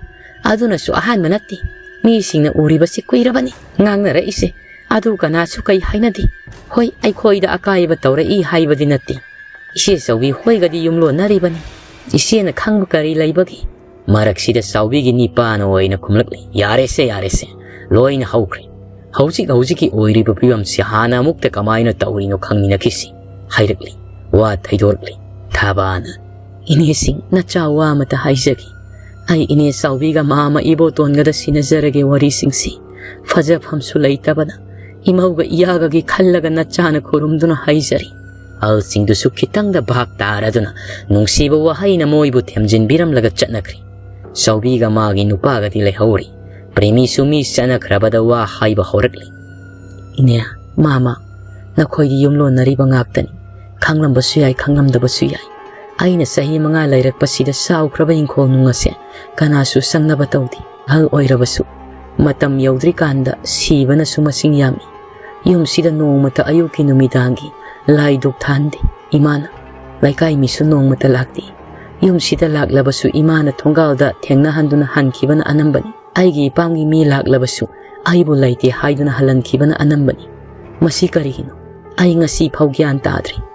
ꯑꯗꯨꯅꯁꯨ ꯑꯍꯥꯟꯕ ꯅꯠꯇꯦ꯫ ꯃꯤꯁꯤꯡꯅ ꯎꯔꯤꯕꯁꯤ ꯀꯨꯏꯔꯕꯅꯤ ꯉꯥꯡꯅꯔꯛꯏꯁꯦ꯫ ꯑꯗꯨ ꯀꯅꯥꯁꯨ ꯀꯩ ꯍꯥꯏꯅꯗꯦ꯫ ꯍꯣꯏ, ꯑꯩꯈꯣꯏꯗ ꯑꯀꯥꯏꯕ ꯇꯧꯔꯛꯏ ꯍꯥꯏꯕꯗꯤ ꯅꯠꯇꯦ꯫ ꯏꯆꯦ ꯆꯧꯕꯤ ꯍꯣꯏꯒꯗꯤ ꯌꯨꯝꯂꯣꯟꯅꯔꯤꯕꯅꯤ꯫ ꯏꯆꯦꯅ ꯈꯪꯕ ꯀꯔꯤ ꯂꯩꯕꯒꯦ?" ꯃꯔꯛꯁꯤꯗ ꯆꯥꯎꯕꯤꯒꯤ ꯅꯤꯄꯥꯅ ꯑꯣꯏꯅ ꯈꯨꯝꯂꯛꯂꯤ, "ꯌꯥꯔꯦꯁꯦ, ꯌꯥꯔꯦꯁꯦ, ꯂꯣꯏꯅ ꯍꯧꯈ꯭ꯔꯦ꯫ ꯍꯧꯖꯤꯛ ꯍꯧꯖꯤꯛꯀꯤ ꯑꯣꯏꯔꯤꯕ ꯐꯤꯕꯝꯁꯤ ꯍꯥꯟꯅ ꯑꯃꯨꯛꯇ ꯀꯃꯥꯏꯅ ꯇꯧꯔꯤꯅꯣ ꯈꯪꯃꯤꯟꯅꯈꯤꯁꯤ," ꯍꯥꯏꯔꯛꯂꯤ꯫ ꯋꯥ ꯊꯩꯗꯣꯔꯛꯂꯤ꯫ ꯊꯥꯕꯥꯅ, "ꯏꯅꯦꯁꯤꯡ, ꯅꯆꯥ ꯋꯥ ꯑꯃꯇ ꯍꯥꯏꯖꯒꯦ꯫ ꯑꯩ ꯏꯅꯦ ꯆꯥꯎꯕꯤꯒ ꯃꯥꯃ ꯏꯕꯣꯇꯣꯟꯒꯗ ꯁꯤꯟꯅꯖꯔꯒꯦ ꯋꯥꯔꯤꯁꯤꯡꯁꯤ꯫ ꯐꯖꯐꯝꯁꯨ ꯂꯩꯇꯕꯅ ꯏꯃꯧꯒ ꯏꯌꯥꯒꯒꯤ ꯈꯜꯂꯒ ꯅꯆꯥꯅ ꯈꯨꯔꯨꯝꯗꯨꯅ ꯍꯥꯏꯖꯔꯤ꯫ ꯑꯍꯜꯁꯤꯡꯗꯨꯁꯨ ꯈꯤꯇꯪꯗ ꯚꯥꯞ ꯇꯥꯔꯗꯨꯅ ꯅꯨꯡꯁꯤꯕ ꯋꯥꯍꯩꯅ ꯃꯣꯏꯕꯨ ꯊꯦꯝꯖꯤꯟꯕꯤꯔꯝꯂꯒ ꯆꯠꯅꯈ꯭ꯔꯤ꯫ ꯆꯥꯎꯕꯤꯒ ꯃꯥꯒꯤ ꯅꯨꯄꯥꯒꯗꯤ ꯂꯩꯍꯧꯔꯤ꯫ ꯄ꯭ꯔꯦꯃꯤꯁꯨ ꯃꯤ ꯆꯠꯅꯈ꯭ꯔꯕꯗ ꯋꯥ ꯍꯥꯏꯕ ꯍꯧꯔꯛꯂꯤ꯫ "ꯏꯅꯦ, ꯃꯥꯃ, ꯅꯈꯣꯏꯗꯤ ꯌꯨꯝꯂꯣꯟꯅꯔꯤꯕ ꯉꯥꯛꯇꯅꯤ꯫ ꯈꯪꯂꯝꯕꯁꯨ ꯌꯥꯏ, ꯈꯪꯂꯝꯗꯕꯁꯨ ꯌꯥꯏ꯫ ꯑꯩꯅ ꯆꯍꯤ ꯃꯉꯥ ꯂꯩꯔꯛꯄꯁꯤꯗ ꯆꯥꯎꯈ꯭ꯔꯕ ꯏꯪꯈꯣꯜ ꯅꯨꯡ ꯑꯁꯦ ꯀꯅꯥꯁꯨ ꯆꯪꯅꯕ ꯇꯧꯗꯦ꯫ ꯑꯍꯜ ꯑꯣꯏꯔꯕꯁꯨ ꯃꯇꯝ ꯌꯧꯗ꯭ꯔꯤꯀꯥꯟꯗ ꯁꯤꯕꯅꯁꯨ ꯃꯁꯤꯡ ꯌꯥꯝꯃꯤ꯫ ꯌꯨꯝꯁꯤꯗ ꯅꯣꯡꯃꯇ ꯑꯌꯨꯛꯀꯤ ꯅꯨꯃꯤꯗꯥꯡꯒꯤ ꯂꯥꯏ ꯙꯨꯛ ꯊꯥꯟꯗꯦ ꯏꯃꯥꯅ꯫ ꯂꯩꯀꯥꯏ ꯃꯤꯁꯨ ꯅꯣꯡꯃꯇ ꯂꯥꯛꯇꯦ꯫ ꯌꯨꯝꯁꯤꯗ ꯂꯥꯛꯂꯕꯁꯨ ꯏꯃꯥꯅ ꯊꯣꯡꯒꯥꯜꯗ ꯊꯦꯡꯅꯍꯟꯗꯨꯅ ꯍꯟꯈꯤꯕꯅ ꯑꯅꯝꯕꯅꯤ꯫ ꯑꯩꯒꯤ ꯏꯄꯥꯝꯒꯤ ꯃꯤ ꯂꯥꯛꯂꯕꯁꯨ ꯑꯩꯕꯨ ꯂꯩꯇꯦ ꯍꯥꯏꯗꯨꯅ ꯍꯜꯍꯟꯈꯤꯕꯅ ꯑꯅꯝꯕꯅꯤ꯫ ꯃꯁꯤ ꯀꯔꯤꯒꯤꯅꯣ? ꯑꯩ ꯉꯁꯤ ꯐꯥꯎ ꯒ꯭ꯌꯥꯟ ꯇꯥꯗ꯭ꯔꯤ꯫